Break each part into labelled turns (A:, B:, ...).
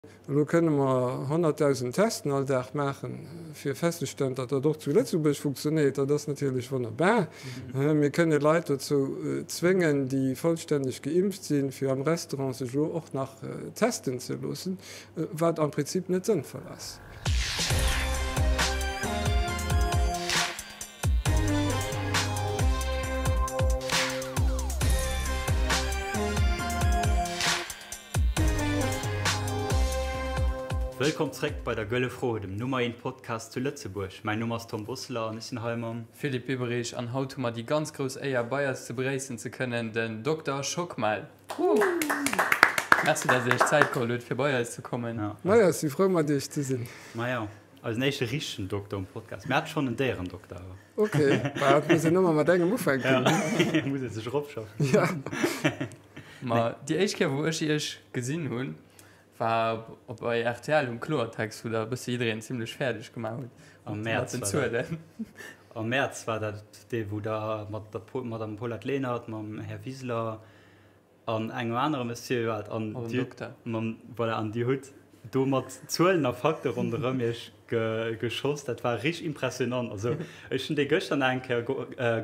A: Elo kënne mer 100.000 Testen all Dag maachen, fir festzestellen, datt dat och zu Lëtzebuerg funktionéiert. Dat ass natierlech wonnerbar. Mir kënne Leit dozou zwéngen, déi vollstänneg geimpft sinn, fir am Restaurant sech elo och nach testen ze loossen, wat am Prinzip net sënnvoll ass.
B: Wëllkomm zréck bei der Gëlle Fro, dem Nummer eent Podcast zu Lëtzebuerg. Mäin Numm ass Tom Bosseler an ech sinn hei mam.
C: Philippe Biberich an haut hu mer déi ganz grouss Éier bei eis ze begréissen ze kënnen, den Dokter Schockmel. Merci dass dir iech Zäit geholl hutt fir bei eis ze kommen.
A: Maja, si frou mat iech ze sinn.
B: Maja, eisen éischte richtegen Dokter um Podcast. Mir hate schonn en Déierendokter awer.
A: Ok, bah et muss een ëmmer mat engem ufänken.
B: Ja, muss ee sech eropschaffen.
A: Ja.
C: Ma déi éischt Kéier wou ech iech gesinn hunn, war op bei rtl um Kloertext, wou der e bësse jiddereen zimlech fäerdeg gemaach hutt
B: Am Mäerz
C: mat den
B: war dat.
C: Zuelen.
B: Am Mäerz war dat dee wou der mat der Madame Paulette Lenert, mam Här Wiseler an engem anere Monsieur waart an
C: Mam
B: dir
C: Dokter.
B: mam voilà an dir hutt do mat Zuelen a Fakte ronderëm iech ge geschoss. Dat war richteg impressionant. Also ech hunn dee gëschter nach eng Kéier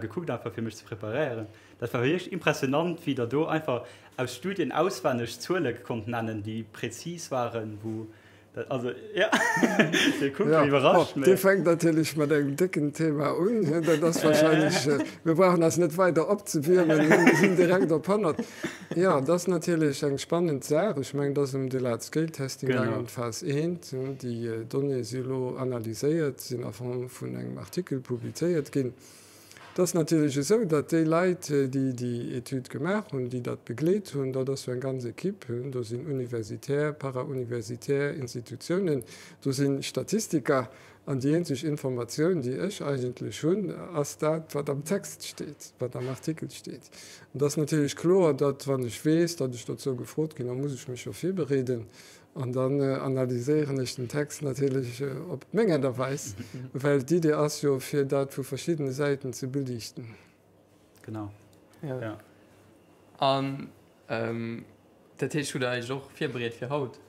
B: gekuckt einfach fir mech ze preparéieren. Dat war wierklech impressionant, wéi der do einfach aus Studien auswenneg Zuele konnt nennen, déi präzis waren, wou dat, also, jo, Dir kuckt
A: Jo,
B: iwwerrascht,
A: bon,
B: mä.
A: Dir fänkt natierlech mat engem décken Thema un. Dat ass wahrscheinlech, mir brauchen eis net weider opzewiermen, mir sinn direkt op 100. Jo, dat ass natierlech eng spannend Saach. Ech mengen, et ass ëm de Large-Scale-Testing gaangen,
B: Genau.
A: ëm d'Phas I. Déi Donnéeë si elo analyséiert, sinn a Form vun engem Artikel publizéiert ginn. Et ass natierlech esou, datt déi Leit, déi déi Etüd gemaach hunn, déi dat begleet hunn, dat ass jo eng ganz Equipe, do sinn universitär, para-universitär Institutiounen, do si Statistiker. An déi eenzeg Informatioun, déi ech eigentlech hunn, ass dat, wat am Text steet, wat am Artikel steet. An et ass natierlech kloer, datt, wann ech weess, datt ech dozou gefrot ginn, da muss ech mech jo virbereeden. An dann analyséieren ech den Text natierlech op meng Aart a Weis, well d'Idee ass jo, fir dat vu verschiddene Säiten ze beliichten.
B: Genau, jo.
C: An dat heescht, hutt Der Iech och virbereet fir haut?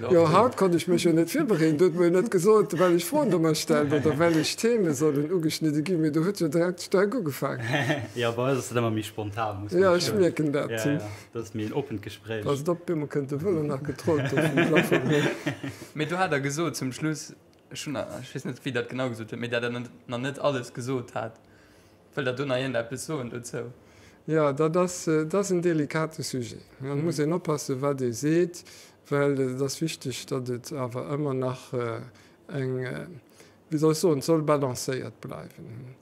A: Jo, haut konnt ech mech jo net virbereeden. Do huet mer jo net gesot, wellech Froen Der mer stellt oder wellech Theme sollen ugeschnidde ginn, mee do huet jo direkt staark ugefaangen.
B: Jo, bei eis ass dat ëmmer méi spontan, muss
A: Jo,
B: man
A: ech
B: soen.
A: mierken dat.
B: Ja, ja, dat ass méi en oppent Gespréich.
A: Passt op, bemol kënnt de Vëlo nach getrollt do vum Plafong.
C: Mee do hat Der gesot zum Schluss, ech hunn, ech weess net, wéi Der et genau gesot hutt, mee dat Der nach net alles gesot hat. Wëllt Der do nach iergendeppes soen dozou?
A: Jo, dat ass, dat ass en delikate Sujet. Et muss een oppassen, wat ee seet, well et ass wichteg, datt et awer ëmmer nach eng, wéi soll ech soen, et soll balancéiert bleiwen.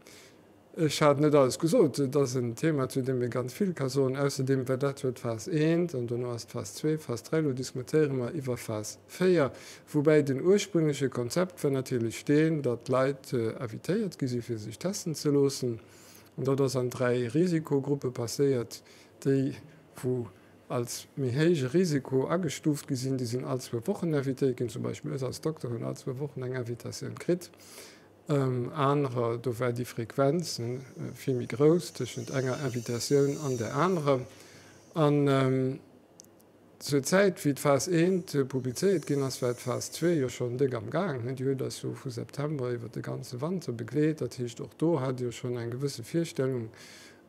A: Ech hat net alles gesot. Et ass en Thema, zu deem ee ganz vill ka soen. Ausserdeem war dat jo d'Phas I an dono ass d'Phas ii, Phas III. Elo diskutéiere mer iwwer Phas IV, woubäi den ursprüngleche Konzept war natierlech deen, datt d'Leit invitéiert gi si fir sech testen ze loossen. An dat ass an 3 Risikogruppe passéiert. Déi, wou als méi héije Risiko agestuuft gi sinn, déi sinn all zwou Wochen invitéiert ginn. Zum Beispill ech als Dokter hunn all zwou Wochen eng Invitatioun kritt. Anerer, do war déi Frequenz vill méi grouss tëschent enger Invitatioun an där anerer. An zur Zäit, wéi d'Phas I publizéiert ginn ass, war d'Phas ii jo schonn déck am Gaang. Déi huet eis jo vu September iwwer de ganze Wanter begleet. Dat heescht, och do hat Dir schonn eng gewësse Virstellung,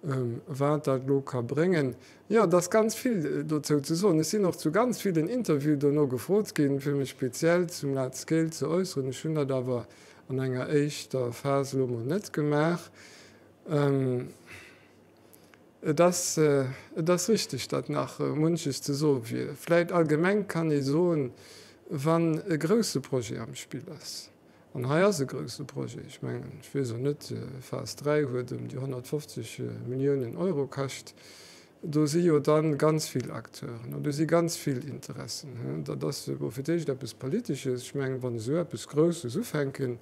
A: wat dat elo ka bréngen. Jo, et ass ganz vill dozou ze soen. Ech sinn och zu ganz villen Interviewen dono gefrot ginn, fir mech speziell zum Large Scale ze äusseren. Ech hunn dat awer an enger éischter Phas elo mol net gemaach. Et ass, et ass richteg, datt nach munches ze soe wier. Vläit allgemeng kann ee soen, wann e grousse Projet am Spill ass, An hei ass e grousse Projet. Ech mengen, ech weess och net, Phas 3 huet ëm déi 150 Milliounen Euro kascht. Do si jo da ganz vill Acteuren an do si ganz vill Interessen. Dat ass elo fir d'éischt eppes Politesches. Ech mengen, wann esou eppes Grousses ufänken,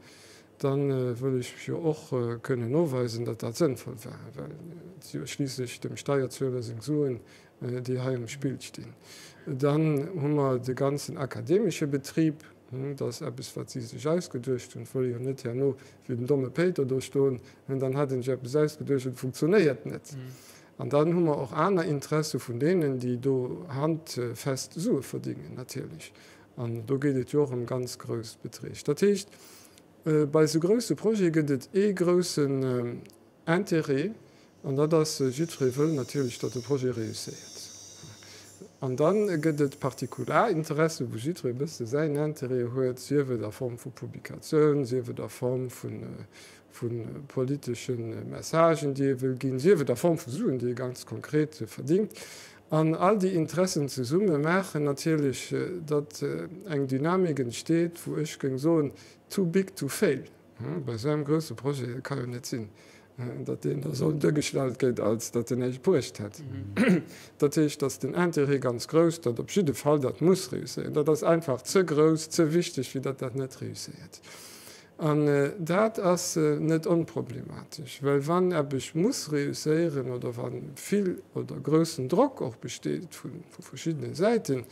A: da wëll ech jo och kënnen noweisen, datt dat sënnvoll war, well et si jo schliisslech dem Steierzueler seng Suen, déi hei um Spill stinn. Dann hu mer de ganzen akademesche Betrib. Dat ass eppes, wat si sech ausgeduecht hunn. Et wëll ee jo net herno wéi den domme Péiter do stoen, dann hätt een sech eppes ausgeduecht an et funktionéiert net. An dann hu mer och aner Interesse vun deenen, déi do handfest Sue verdingen natierlech. An do geet et jo och ëm ganz grouss Beträg. Dat heescht, bei esou grousse Projete gëtt et ee groussen Intérêt, an dat ass, jiddweree wëll natierlech, datt de Projet réusséiert. An da gëtt et Partikularinteressen, wou jiddweree e bësse säin Intérêt huet, sief et a Form vu Publikatioun, sief et a Form vu politesche Messagen, déi ee wëll ginn, sief et a Form vu Suen, déi ee ganz konkret verdingt. An all déi Interessen zesumme maachen natierlech, datt eng Dynamik entsteet, wou ech géing soen, too big to fail. Bei esou engem grousse Projet, et ka jo net sinn, datt deen da soll duergestallt gëtt, als datt en näischt bruecht hätt. Dat heescht, datt den Intérêt ganz grouss, datt op jidde Fall dat muss réusséieren. Dat ass einfach ze grouss, ze wichteg, fir datt dat net réusséiert. An dat ass net onproblematesch, well wann eppes muss réusséieren oder wa vill oder groussen Drock och besteet vu verschiddene Säiten,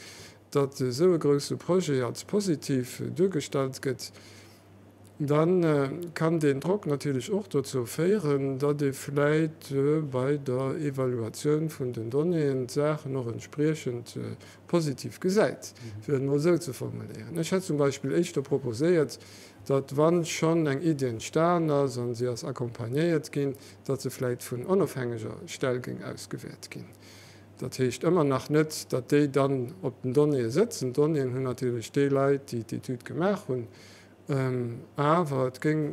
A: datt esou e grousse Projet als positiv duergestallt gëtt, Da kann deen Drock natierlech och dozou féieren, datt ee vläit bei der Evaluatioun vun den Donnéeën d'Saachen och entspriechend positiv gesäit, fir et emol esou ze formuléieren. Ech hätt zum Beispill éischter proposéiert, datt, wa schonn eng Iddi entstan ass a si ass accompagnéiert ginn, datt se vläit vun onofhängeger Stell géing ausgewäert ginn. Dat heescht ëmmer nach net, datt déi dann op den Donnéeë sëtzen. D'Donnéeën hunn natierlech déi Leit, déi d'Etüd gemaach hunn. Awer et géing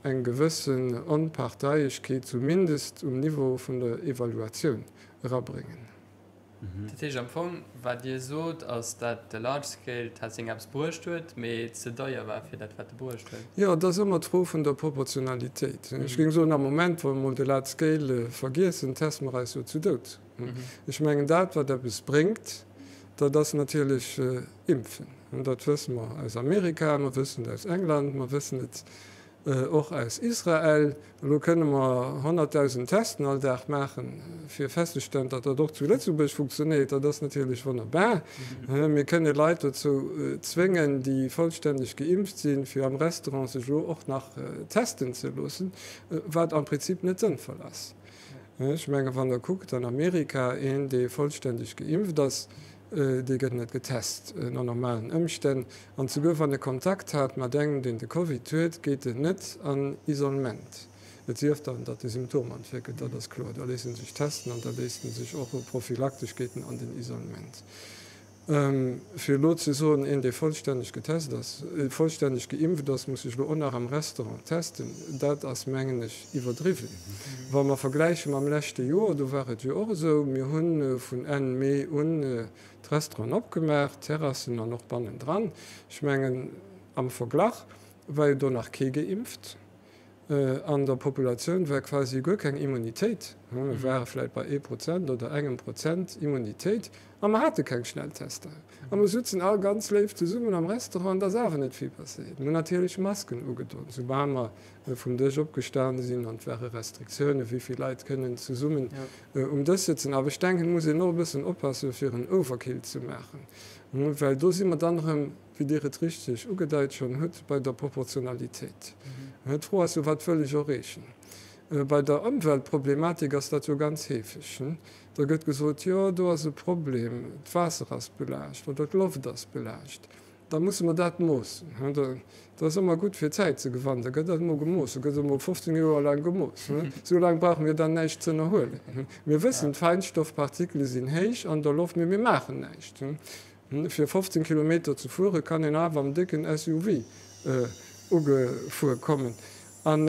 A: eng gewëssen Onparteiegkeet zumindest um Niveau vun der Evaluatioun erabréngen.
C: Dat heescht am Fong, wat Dir sot, ass, dat de Large Scale Testing eppes bruecht huet, mee ze deier war fir dat, wat e bruecht huet.
A: Jo, et ass ëmmer d'Fro vun der Proportionalitéit. Ech géing soen, am Moment, wa mer emol de Large Scale vergiessen, teste mer eis jo zu Doud. Ech mengen, dat, wat eppes bréngt, dat ass natierlech Impfen. Dat wësse mer aus Amerika, mer wëssen et aus England, mer wëssen et och aus Israel. Elo kënne mer 100.000 Testen all Dag maachen, fir festzestellen, datt dat och zu Lëtzebuerg funktionéiert. Dat ass natierlech wonnerbar. Mir kënne Leit dozou zwéngen, déi vollstänneg geimpft sinn, fir am Restaurant sech elo och nach testen ze loossen, wat am Prinzip net sënnvoll ass. Ech menge wann Der kuckt an Amerika, een dee vollständeg geimpft ass, dee gëtt net getest ënner normalen Ëmstänn. An souguer wann e Kontakt hat mat engem deen de Covid huet, geet en net an Isolement. Et sief dann, datt e Symptomer entwéckelt, dat ass kloer, da léisst en sech testen an da léisst en sech och prophylaktesch geet en an den Isolement. Fir elo ze soen, een dee vollstänneg getest ass, vollstänneg geimpft ass, muss sech elo och nach am Restaurant testen, dat ass mengen ech iwwerdriwwen. Wa mer vergläiche mam leschte Joer, do war et jo och esou, mir hu vun Enn Mee un d'Restauranten opgemaach, d'Terrassen an och bannendran. Ech mengen am Verglach war jo do nach kee geimpft. An der Populatioun war quasi guer keng Immunitéit. Mir ware vläicht bei ee Prozent oder engem Prozent Immunitéit a mer hate keng Schnelltester. A mer sutzen all ganz léif zesummen am Restaurant an et ass awer net vill passéiert. Mir hunn natierlech Masken ugedon, soubal mer vum Dësch opgestane sinn an et ware Restriktiounen, wéi vill Leit kënnen zesummen um Dësch sëtzen. Awer ech denken, et muss een och e bëssen oppassen, fir en Overkill ze maachen, well do si mer dann erëm, wéi Dir et richteg ugedeit schonn hutt, bei der Proportionalitéit. D'Fro ass jo, Wat wëll ech erreechen? Bei der Ëmweltproblematik ass dat jo ganz heefeg. Da gëtt gesot, Jo, do ass e Problem, d'Waasser ass belaascht oder d'Loft ass belaascht. Da musse mer dat moossen. Dat ass ëmmer gutt, fir Zäit ze gewannen. Da gëtt dat emol gemooss. Da gëtt emol 15 Joer laang gemooss. Esou laang brauche mir dann näischt ze ënnerhuelen. Mir wëssen, d'Feinstoffpartikele sinn héich an der Loft, mee mir maachen näischt. Fir 15 Kilometer ze fuere kann een awer am décken SUV ugefuer kommen. An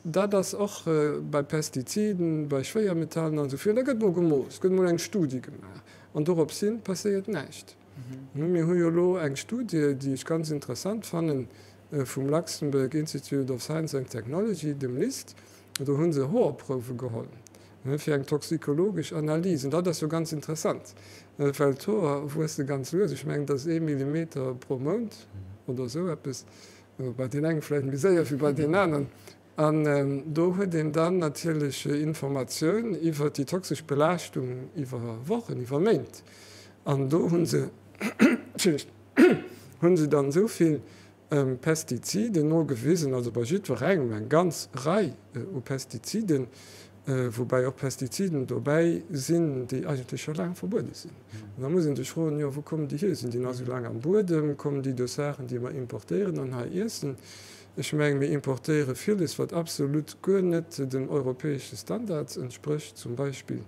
A: dat ass och bei Pestiziden, bei Schwéiermetallen an esou virun. Da gëtt mol gemooss, gëtt mol eng Studie gemaach an dorops hin passéiert näischt. Mir hu jo elo eng Studie, déi ech ganz interessant fannen, vum Luxembourg Institute of Science and Technology, dem LIST. Do hu se Hoerprouwe geholl fir eng toxikologesch Analys. An dat ass jo ganz interessant, well d'Hoer wuesse ganz lues, ech mengen, dat ass ee Millimeter pro Mount oder esou eppes, bei deenen enge vläicht méi séier wéi bei deenen aneren. An do huet een dann natierlech Informatioun iwwer déi toxesch Belaaschtung iwwer Wochen, iwwer Méint. An do hu se, Entschëllegt, hu se dann esou vill Pestiziden nogewisen, also bei jiddwerengem eng ganz Rei u Pestiziden. Woubäi och Pestiziden dobäi sinn, déi eigentlech scho laang verbuede sinn. An da muss ee sech froen, jo wou kommen déi hier? Sinn déi nach esou laang am Buedem? Kommen déi duerch Saachen, déi mer importéieren an hei iessen? Ech mengen, mir importéiere villes, wat absolut guer net den europäesche Standards entsprécht zum Beispill.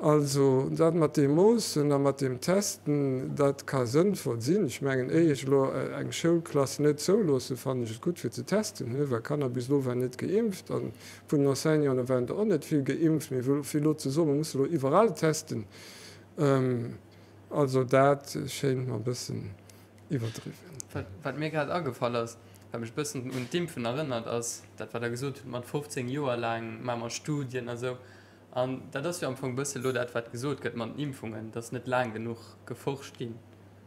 A: Also dat mat deem Moossen a mat deem Testen, dat ka sënnvoll sinn. Ech mengen, éier ech elo eng Schoulklass net zouloossen, fannen ech et gutt fir ze testen, well Kanner bis elo waren net geimpft a vun den Enseignanten waren der och net vill geimpft. Mee fir elo ze soen, mer musse elo iwwerall testen, also dat schéint mer e bëssen iwwerdriwwen.
C: Wat mir grad agefall ass, wat mech e bëssen un d'Impfen erënnert, ass dat wat Der gesot hutt mat 15 Joer laang maache mer Studien a sou. An dat ass jo am Fong e bësse lo dat, wat gesot gëtt mat den Impfungen, dass net laang genuch geforscht ginn.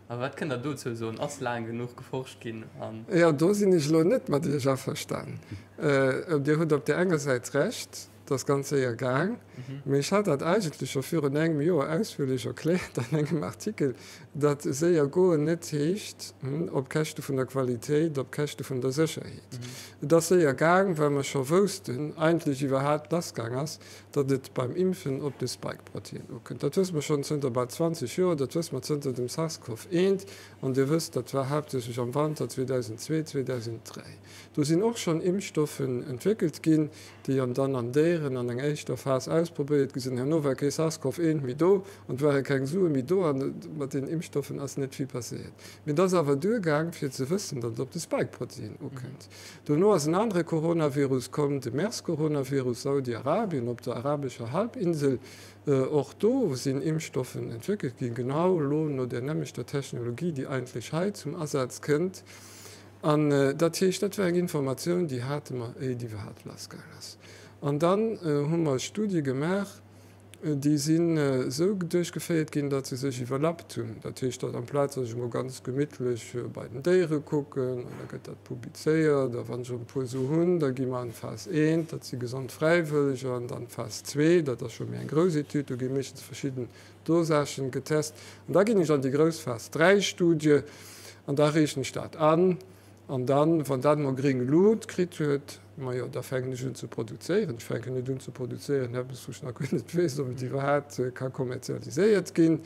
C: A wat kënnt Der dozou soen? Ass laang genuch geforscht ginn?
A: An. Jo, do sinn ech elo net mat Iech averstan. Dir hutt op där enger Säit Recht, et ass ganz séier gaang. Mee ech hat dat eigentlech scho virun engem Joer ausführlech erkläert an engem Artikel, datt séier goen net heescht op Käschte vun der Qualitéit, op Käschte vun der Sécherheet. Et ass séier gaang, well mer scho woussten, eigentlech iwwerhaapt lassgaang ass, datt et beim Impfen op de Spike-Protein ukënnt. Dat wësse mer schonn zënter bal 20 Joer, dat wësse mer zënter dem SARS-CoV-1. An Dir wësst, dat war haaptsächlech am Wanter 2002, 2003. Do sinn och schonn Impfstoffen entwéckelt ginn, déi an dann an Déieren an enger éischter Phas ausprobéiert gi sinn. Herno war kee SARS-CoV-1 méi do an et ware keng Sue méi do an mat deenen Impfstoffen ass net vill passéiert. Mee et ass awer duergaang fir ze wëssen, datt et op de Spike-Protein ukënnt. Dono ass en anere Coronavirus komm, de MERS-Coronavirus, Saudi-Arabien, op der arabescher Halbinsel. Och do sinn Impfstoffen entwéckelt ginn, genau elo no där nämmlechter Technologie, déi eigentlech hei zum Asaz kënnt. An dat heescht, dat war eng Informatioun, déi hate mer, éier et iwwerhaapt lassgaang ass. An dann hu mer Studie gemaach, déi sinn esou duerchgeféiert ginn, datt se sech iwwerlappt hunn. Dat heescht, datt amplaz datt ech emol ganz gemittlech bei den Déiere kucken, an da gëtt dat publizéiert, a wann ech e puer esou hunn, da gi mer an d'Phas I, dat si gesond Fräiwëlleger, an dann d'Phas ii, dat ass scho méi eng grouss Etüd, do gi meeschtens verschidden Dosagen getest. An da ginn ech an déi grouss Phas III-Studie an da reechen ech dat an. An dann, wann dat emol gréng Lut kritt huet, majo, da fänken ech un ze produzéieren. Ech fänken net un ze produzéieren eppes, wou ech nach guer net weess, ob et iwwerhaapt ka kommerzialiséiert ginn.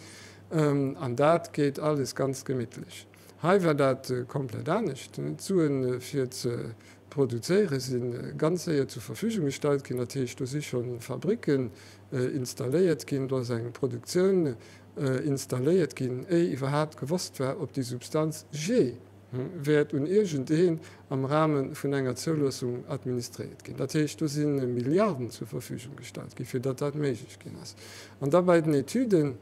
A: An dat geet alles ganz gemittlech. Hei war dat komplett anescht. D'Suen, fir ze produzéieren, si ganz séier zur Verfügung gestallt ginn. Dat heescht, do si scho Fabricken installéiert ginn, do ass eng Produktioun installéiert ginn, éi iwwerhaapt gewosst war, ob déi Substanz je wäert un iergendeen am Rahme vun enger Zouloossung administréiert ginn. Dat heescht, do si Milliarden zur Verfügung gestallt ginn, fir datt dat méiglech ginn ass. An da bei den Etüden,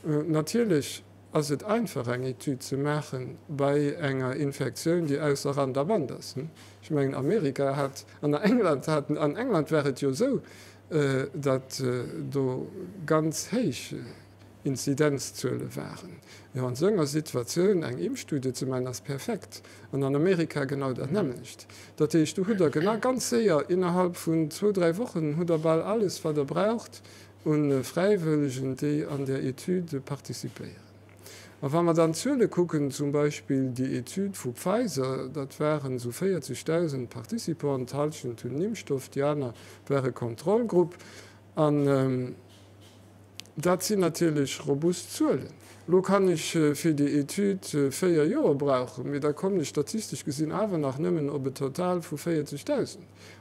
A: natierlech ass et einfach eng Etüd ze maache bei enger Infektioun, déi ausser Rand a Band ass. Ech mengen Amerika hat, an England haten, an England war et jo esou, datt do ganz héich Inzidenzzuele waren. Jo, an esou enger Situatioun eng Impfstudie ze maachen, ass perfekt. An an Amerika genau dat nämmlecht. Dat heescht, do hutt Der genau ganz séier, innerhalb vun zwou, dräi Wochen hutt Der bal alles, wat Der braucht u Fräiwëllegen, déi an där Etüd participéieren. A wa mer dann d'Zuele kucken, zum Beispill déi Etüd vu Pfizer, dat waren esou 40.000 Participanten, d'Hallschent hunn den Impfstoff, déi aner ware Kontrollgrupp. An dat sinn natierlech robust Zuelen. Elo kann ech fir déi Etüd 4 Joer brauchen, mee da kommen ech statistesch gesinn awer nach nëmmen op e Total vu 40.000.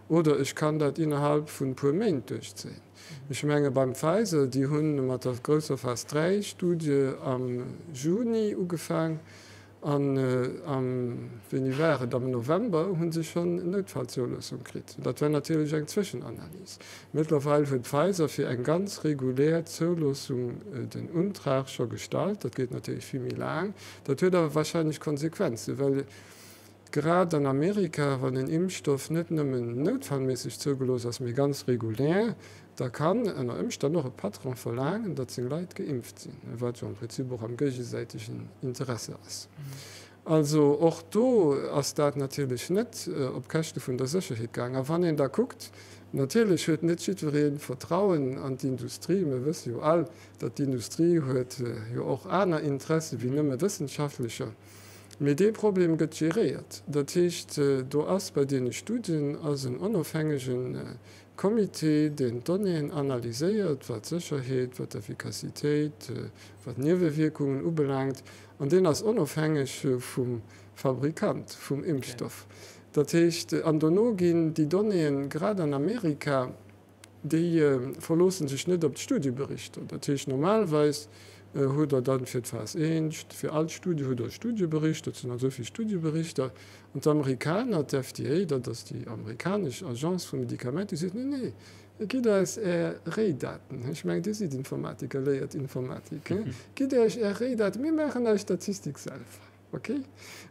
A: Oder ech kann dat innerhalb vun e puer Méint duerchzéien. Ech menge beim Pfizer, déi hu mat der grousser Phas 3 Studie am Juni ugefaang an am, wéini war et, am November hu se schonn Noutfallzoulossung kritt. Dat war natierlech eng Zwëschenanalys. Mëttlerweil huet Pfizer fir eng ganz regulär Zouloossung den Untrag scho gestallt. Dat geet natierlech vill méi laang. Dat huet awer wahrscheinlech Konsequenzen, well Grad an Amerika, wann en Impfstoff net nëmmen noutfallméisseg zougelooss ass, mee ganz regulär, da kann ënner Ëmstänn och e Patron verlaangen, datt seng Leit geimpft sinn, wat jo am Prinzip och am géigesäitegen Interesse ass. Also och do ass dat natierlech net op Käschte vun der Sécherheet gaang. A wann een da kuckt, natierlech huet net jiddweree Vertrauen an d'Industrie, mir wësse jo all, datt d'Industrie huet jo och aner Interesse wéi nëmme wëssenschaftlecher, Mee dee Problem gëtt geréiert. Dat heescht, do ass bei deene Studien ass en onofhängege. Comité, deen d'Donnéeën analyséiert, wat d'Sécherheet, wat d'Effikassitéit, wat d'Niewewierkungen ubelaangt, an deen ass onofhängeg vum Fabrikant vum Impfstoff. Dat heescht, an dono ginn déi Donnéeën, grad an Amerika, déi verloosse sech net op d'Studieberichter. Dat heescht, normalerweis hutt Der dann fir d'Phas I, fir all Studie hutt Der e Studiebericht, dat sinn dann esou vill Studieberichter. An d'Amerikaner, d'FDA, dat ass déi amerikanesch Agence vu Medikamenter, déi seet, Nee, nee, gitt eis Är Réidaten. Ech mengen, Dir sidd Informatiker, léiert Informatik, gitt Iech Är Réidaten, mir maachen eis Statistik selwer. Ok.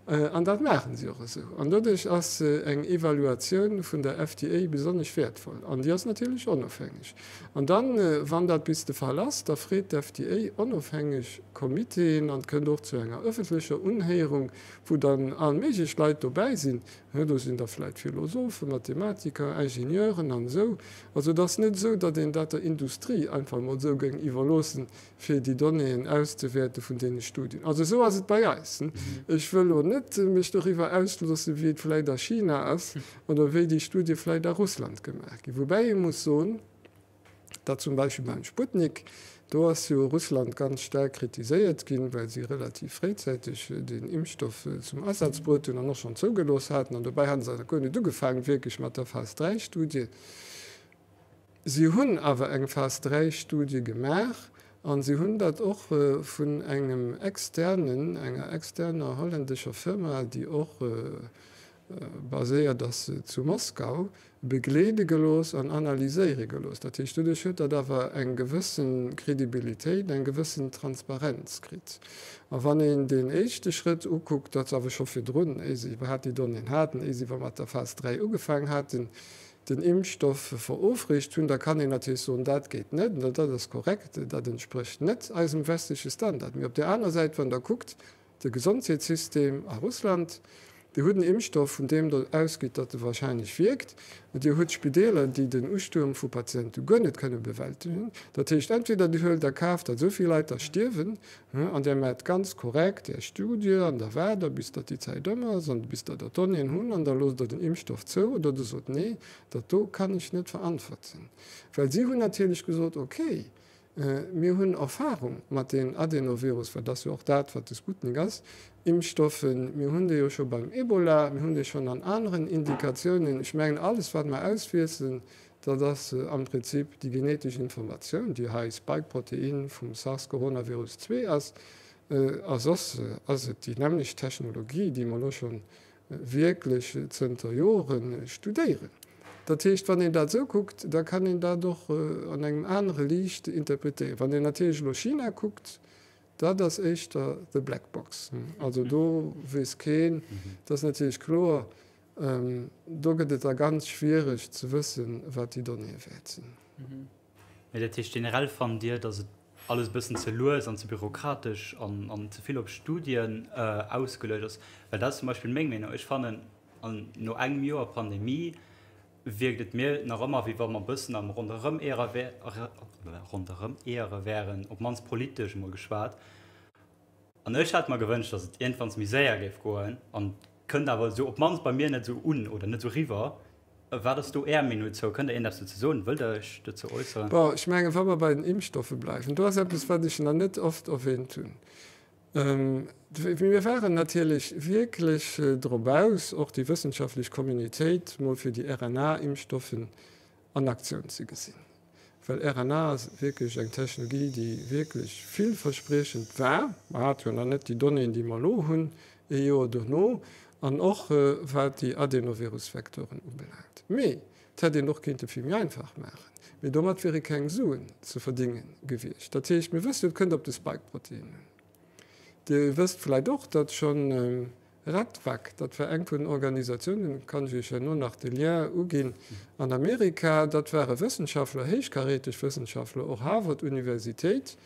A: An dat maache si och esou. An doduerch ass eng Evaluatioun vun der FDA besonnesch wäertvoll. An déi ass natierlech onofhängeg. An dann, wann dat bis de Fall ass, da freet d'FDA onofhängeg Comitéen an et kënnt och zu enger ëffentlecher Unhéierung, wou dann all méiglech Leit dobäi sinn. Do sinn da vläicht Philosophen, Mathematiker, Ingenieuren an esou. Also et ass net esou, datt een dat der Industrie einfach emol esou géing iwwerloossen, fir déi Donnéeën auszewäerte vun deene Studien. Also esou ass et bei eis. Ech wëll elo net mech doriwwer ausloossen, wéi et vläicht a China ass oder wéi déi Studie vläicht a Russland gemaach ginn. Woubäi ee muss soen, datt zum Beispill beim Sputnik, do ass jo Russland ganz staark kritiséiert ginn, well si relativ fréizäiteg deen Impfstoff zum Asaz bruet hunn an och schonn zougelooss haten. An dobäi hate se nach guer net ugefaangen wierklech mat der Phas-III-Studie. Si hunn awer eng Phas 3 Studie gemaach a si hunn dat och vun engem externen, enger externer holländescher Firma, déi och baséiert ass zu Moskau, begleede gelooss an analyséiere gelooss. Dat heescht, doduerch huet dat awer eng gewësse Kredibilitéit, eng gewëssen Transparenz kritt. A wann een deen éischte Schrëtt ukuckt, dat ass awer scho virdrun, éi se iwwerhaapt déi Donnéeën haten, éi se iwwer mat der Phas 3 ugefaangen haten, den Impfstoff verofreecht hunn, da kann een natierlech soen, dat geet net, an dat ass korrekt, dat entsprécht net eisem westleche Standard. Mee op där aner Säit, wann Der kuckt, de Gesondheetssystem a Russland, Dir hutt en Impfstoff, vun deem Der ausgitt, datt e wahrscheinlech wierkt, Dir hutt Spideeler, déi den Ustuerm vu Patiente guer net kënne bewältegen. Dat heescht, entweder Dir huelt a Kaf, datt esou vill Leit da stierwen, An Dir maacht ganz korrekt Är Studie an da waart Der, bis datt déi Zäit ëm ass an bis Der der Donnéeën hunn an da loosst Der den Impfstoff zou oder Der sot, Nee, dat do kann ech net verantworten. Well si hunn natierlech gesot, Okay, mir hunn Erfahrung mat den Adenovirus, well dat ass jo och dat, wat de Sputnik ass, Impfstoffen, mir hunn déi jo scho beim Ebola, mir hunn déi schonn an aneren Indikatiounen. Ech mengen, alles wat mer auswiesselen, Dat ass am Prinzip déi genetesch Informatioun, déi hei Spike-Protein vum SARS-Coronavirus 2 ass. A soss ass et déi nämmlecht Technologie, déi mer elo scho wierklech zënter Jore studéieren. Dat heescht, wann een dat esou kuckt, da kann een dat och an engem anere Liicht interpretéieren. Wann een natierlech elo China kuckt, dat ass éischter the black box. Also do weess keen, dat ass natierlech kloer, Do gëtt et da ganz schwiereg ze wëssen, wat déi Donnéeë wäert sinn.
B: Mee dat heescht, generell fannt Dir, datt et alles e bëssen ze lues an ze bürokratesch an ze vill op Studien ausgeluecht ass? Well dat ass zum Beispill meng Meenung. Ech fannen, an no engem Joer Pandemie wierkt et mir nach ëmmer, wéi wa mer e bëssen am Ronderëmeere wären, op d'mannst politesch emol geschwat. An ech hätt mer gewënscht, datt et iergendwanns méi séier géif goen. An kënnt awer esou op d'mannst bei mir net esou un oder net esou riwwer. Wat ass do Är Meenung dozou? Kënnt Der iergendeppes dozou soen? Wëllt Der Iech dozou äusseren?
A: Bon, ech mengen, wa mer bei den Impfstoffe bleiwen, do ass eppes, wat ech nach net oft erwähnt hunn. Mir waren natierlech wierklech drop aus, och déi wëssenschaftlech Communautéit mol fir déi RNA-Impfstoffen an Aktioun ze gesinn. Well RNA ass wierklech eng Technologie, déi wierklech villverspriechend war. Mer hate jo nach net déi Donnéeën, déi mer elo hunn, ee Joer dono, an och wat déi Adenovirus-Vektoren ubelaangt. Mee et hätt een och kéinte vill méi einfach maachen. Mee domat wiere keng Suen ze verdénge gewiescht. Dat heescht, mir wëssen, et kënnt op de Spike-Protein un. Dir wësst vläicht och, datt schonn Radvac, dat war eng vun den Organisatiounen, kann ech Iech herno nach de Lien uginn, an Amerika, dat ware Wëssenschaftler, héichkaräteg Wëssenschaftler, och Harvard-Universitéit,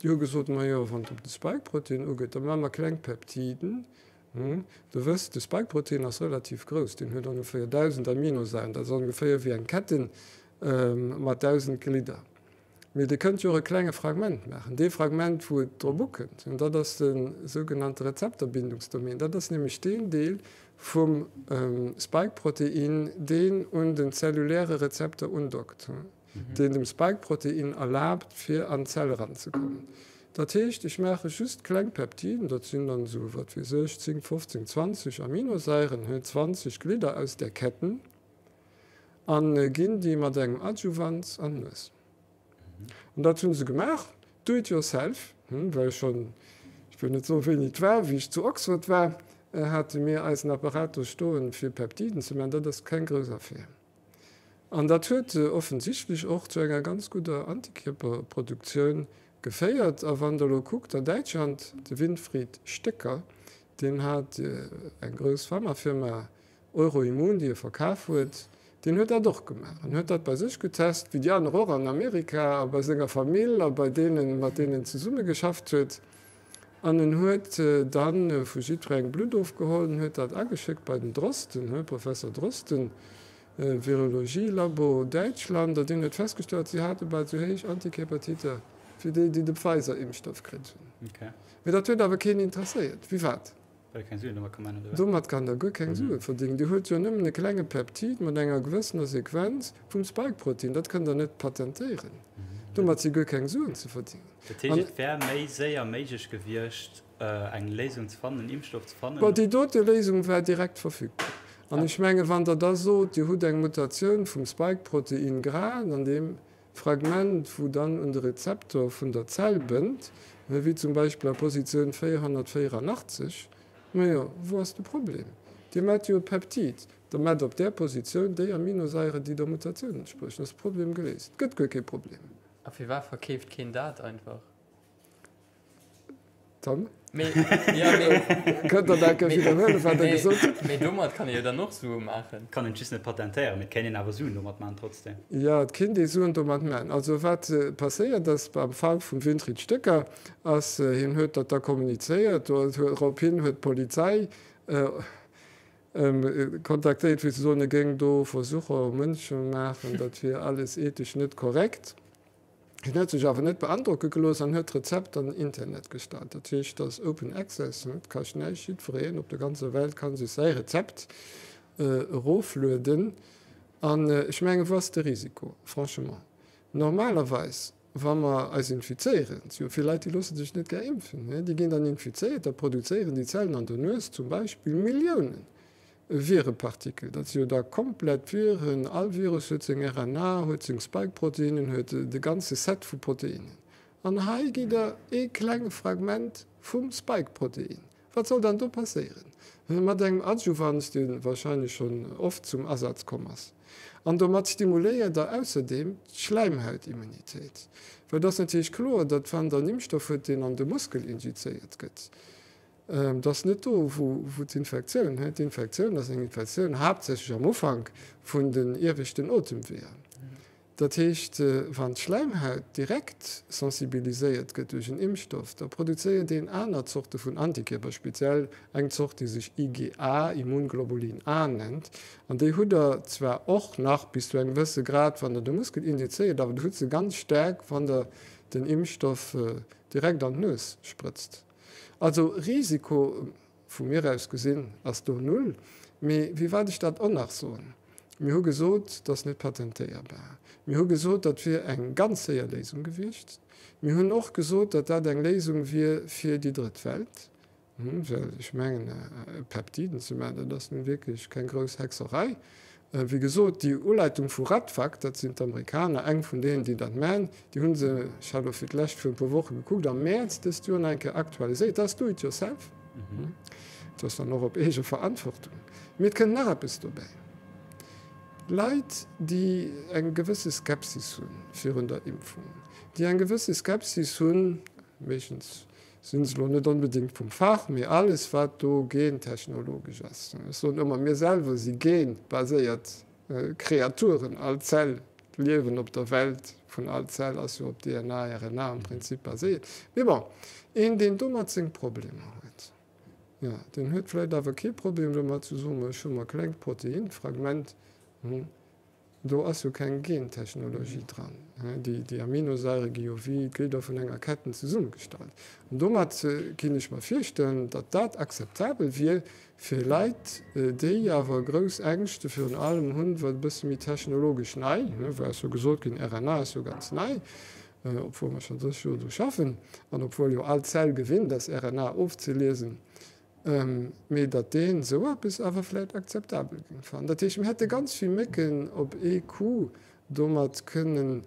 A: déi hu gesot, majo, wann et op de Spike-Protein ugeet, da maache mer kleng Peptiden. Der wësst, de Spike-Protein ass relativ grouss, deen huet ongeféier 1.000 Aminosairen, dat ass ongeféier wéi eng Ketten mat 1.000 Glidder. Mee Dir kënnt jo och e klenge Fragment maachen, dee Fragment, wou et drop ukënnt, an dat ass de sougenannte Rezepterbindungsdomain. Dat ass nämlech deen Deel vum Spike-Protein, deen un den zelluläre Rezepter undockt, deen dem Spike-Protein erlaabt, fir an d'Zell eranzekommen. Dat heescht, ech maache just kleng Peptiden, dat sinn dann esou, wat weess ech, 10, 15, 20 Aminosairen, 20 Glidder aus där Ketten, a ginn déi mat engem Adjuvant an d'Nues. An dat hu se gemaach, do it yourself, well schonn, ech wëll net soen, wéini et war, wéi ech zu Oxford war, hate mir eisen Apparat do stoen, fir Peptiden ze maachen. Dat ass keng grouss Affär. An dat huet offensichtlech och zu enger ganz gudder Antikierperproduktioun geféiert. A wann Der elo kuckt, an Däitschland, de Winfried Stöcker, deen hat eng grouss Pharmafirma Euroimmun, déi e verkaf huet, deen huet dat och gemaach an huet dat bei sech getest, wéi déi aner och an Amerika a bei senger Famill a bei deenen, mat deenen en zesummegeschafft huet. An en huet da vu jiddwerengem Blutt ofgeholl an huet dat ageschéckt bei den Drosten, Professor Drosten, Virologie-Labo, Däitschland, a deen huet festgestallt, si hate bal esou héich Antikierpertiter wéi déi, déi de Pfizer-Impfstoff kritt hunn. Mee dat huet awer keen interesséiert. Wéi wat?
B: Well keng Suen domat ka man, oder
A: wat? Domat kann der guer keng Sue verdéngen. Dir huet jo nëmmen e klenge Peptid mat enger gewëssener Sequenz vum Spike-Protein. Dat kënnt der net patentéieren. Domat si guer keng Suen ze verdéngen.
B: Dat heescht, et wär méi séier méiglech gewiescht, eng Léisung ze fannen, en Impfstoff ze fannen?
A: Bon, déi dote Léisung war direkt verfügbar. An ech menge wann der da sot, Dir hutt eng Mutatioun vum Spike-Protein grad an deem Fragment, wou dann un de Rezeptor vun der Zell bënnt, wéi zum Beispill a Positioun 484, majo, wou ass de Problem? Dir maacht jo e Peptid, da maacht op där Positioun déi Aminosairen, déi der Mutatioun entspriechen, ass de Problem geléist. Et gëtt guer kee Problem.
C: A firwat verkeeft keen dat einfach?
A: Tom?
C: Mee, ja, mee.
A: Kënnt Der dat gär widderhuelen, wat Der gesot hutt?
C: Mee domat kann ee jo dann och Sue maachen.
B: Kann een et just net patentéieren, mee et kéint een awer Suen domat maachen trotzdem.
A: Jo, et kéint ee Suen domat maachen. Also wat passéiert ass beim Fall vum Winfried Stöcker ass, hien huet dat da kommunizéiert, dorophin huet d'Polizei kontaktéiert fir ze soen, e géing do Versucher u Mënsche maachen, dat wier alles ethesch net korrekt. Hien huet sech awer net beandrocke gelooss an huet d'Rezept an den Internet gestallt. Dat heescht, dat ass Open Access, et kascht näischt, jiddwereen op der ganzer Welt ka sech säi Rezept eroflueden. An ech mengen, wou ass de Risiko, franchement? Normalerweis, wa mer eis infizéieren, et si jo vill Leit, déi loosse sech net gär impfen, déi ginn dann infizéiert, da produzéieren déi Zellen an der Nues zum Beispill Milliounen Virepartikel, dat si jo da komplett Viren, all Virus huet seng RNA, huet seng Spike-Proteinen, huet de ganze Set vu Proteinen. An hei gitt Der ee klenge Fragment vum Spike-Protein. Wat soll dann do passéieren? Mat engem Adjuvans, dee wahrscheinlech schonn oft zum Asaz komm ass. An domat stimuléiert Der ausserdeem d'Schläimhautimmunitéit. Well et ass natierlech kloer, datt wann Der en Impfstoff huet, deen an de Muskel injizéiert gëtt, Et ass net do, wou d'Infektioun, d'Infektioun ass eng Infektioun haaptsächlech am Ufank vun den ieweschten Otemweeër. Dat heescht, wann d'Schläimhaut direkt sensibiliséiert gëtt duerch en Impfstoff, da produzéiert een aner Zorte vun Antikierper, speziell eng Zort, déi sech IgA, Immunglobulin A, nennt. An déi hutt Der zwar och nach bis zu engem gewësse Grad, wann Der de Muskel injizéiert, awer Der hutt se ganz staark, wann Der den Impfstoff direkt an d'Nues sprëtzt. Also Risiko, vu mir aus gesinn, ass do null. Mee wéi wat ech dat och nach soen, Mir hu gesot, dat ass net patentéierbar. Mir hu gesot, dat wier eng ganz séier Léisung gewiescht. Mir hunn och gesot, datt dat eng Léisung wier fir déi Drëtt Welt. Well ech mengen, Peptiden ze maachen, dat ass nun wierklech keng grouss Hexerei. Wéi gesot, déi Uleitung vu Radvac, dat sinn d'Amerikaner, eng vun deenen, déi dat maachen, déi hu se, ech hat elo fir d'lescht virun e puer Woche gekuckt, am Mäerz dëst Joer nach eng Kéier aktualiséiert. Dat ass Do-it-yourself. Dat ass dann och op eege Verantwortung. Mee et kënnt nach eppes dobäi, Leit, déi eng gewësse Skepsis hu virun der Impfung, déi eng gewësse Skepsis hunn, meeschtens Sinn se elo net onbedéngt vum Fach, mee alles wat do gentechnologesch ass. Ech soen ëmmer, mir selwer si genbaséiert Kreaturen. All Zell, d'Liewen op der Welt vun all Zell ass jo op DNA, RNA am Prinzip baséiert. Mee bon, een deen domat seng Problemer huet, jo, deen huet vläicht awer kee Problem domat ze soen, ma ech hu mer e klengt Proteinfragment. Do ass jo keng Gentechnologie dran. Déi Aminosaire gi jo wéi d'Glidder vun enger Ketten zesummegestallt. An domat kinn ech mer virstellen, datt dat akzeptabel wier fir Leit, déi awer grouss Ängschte virun allem hunn, wat e bësse méi technologesch nei, well ass jo gesot ginn, RNA ass jo ganz nei, obwuel mer schonn 30 Joer dru schaffen an obwuel jo all Zell gewinnt ass, RNA ofzeliesen. Mee datt deen esou eppes awer vläit akzeptabel géing fannen. Dat heescht, mir hätte ganz vill Mécken op ee Coup domat kënnen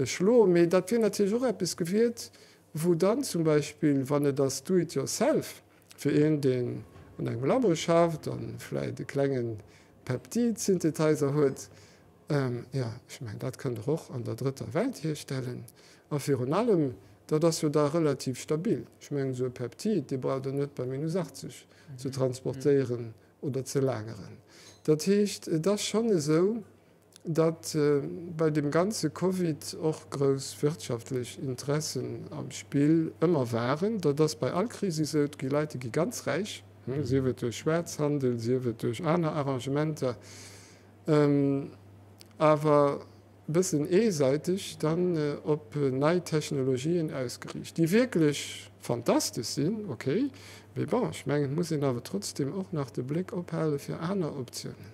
A: schloen. Mee dat wier natierlech och eppes gewiert, wou dann zum Beispill, wann et ass do it yourself, fir een, deen an engem Labo schafft a vläit e klenge Peptid-Synthetizer huet, Jo, ech mengen, dat kënnt Der och an der Drëtter Welt hierstellen. A virun allem, dat ass jo da relativ stabil. Ech mengen, esou e Peptid, dee braucht Der net bei minus 80 ze transportéieren oder ze lageren. Dat heescht, et ass schonn esou, datt bei deem ganze Covid och grouss wirtschaftlech Interessen am Spill ëmmer waren. Dat ass bei all Kris esou. Et gi Leit, déi gi ganz räich, sief et duerch Schwaarzhandel, sief et duerch aner Arrangementer. Awer e bëssen eesäiteg dann op nei Technologien ausgeriicht, déi wierklech fantastesch sinn, ok, mee bon, ech mengen, et muss een awer trotzdeem och nach de Bléck ophale fir aner Optiounen.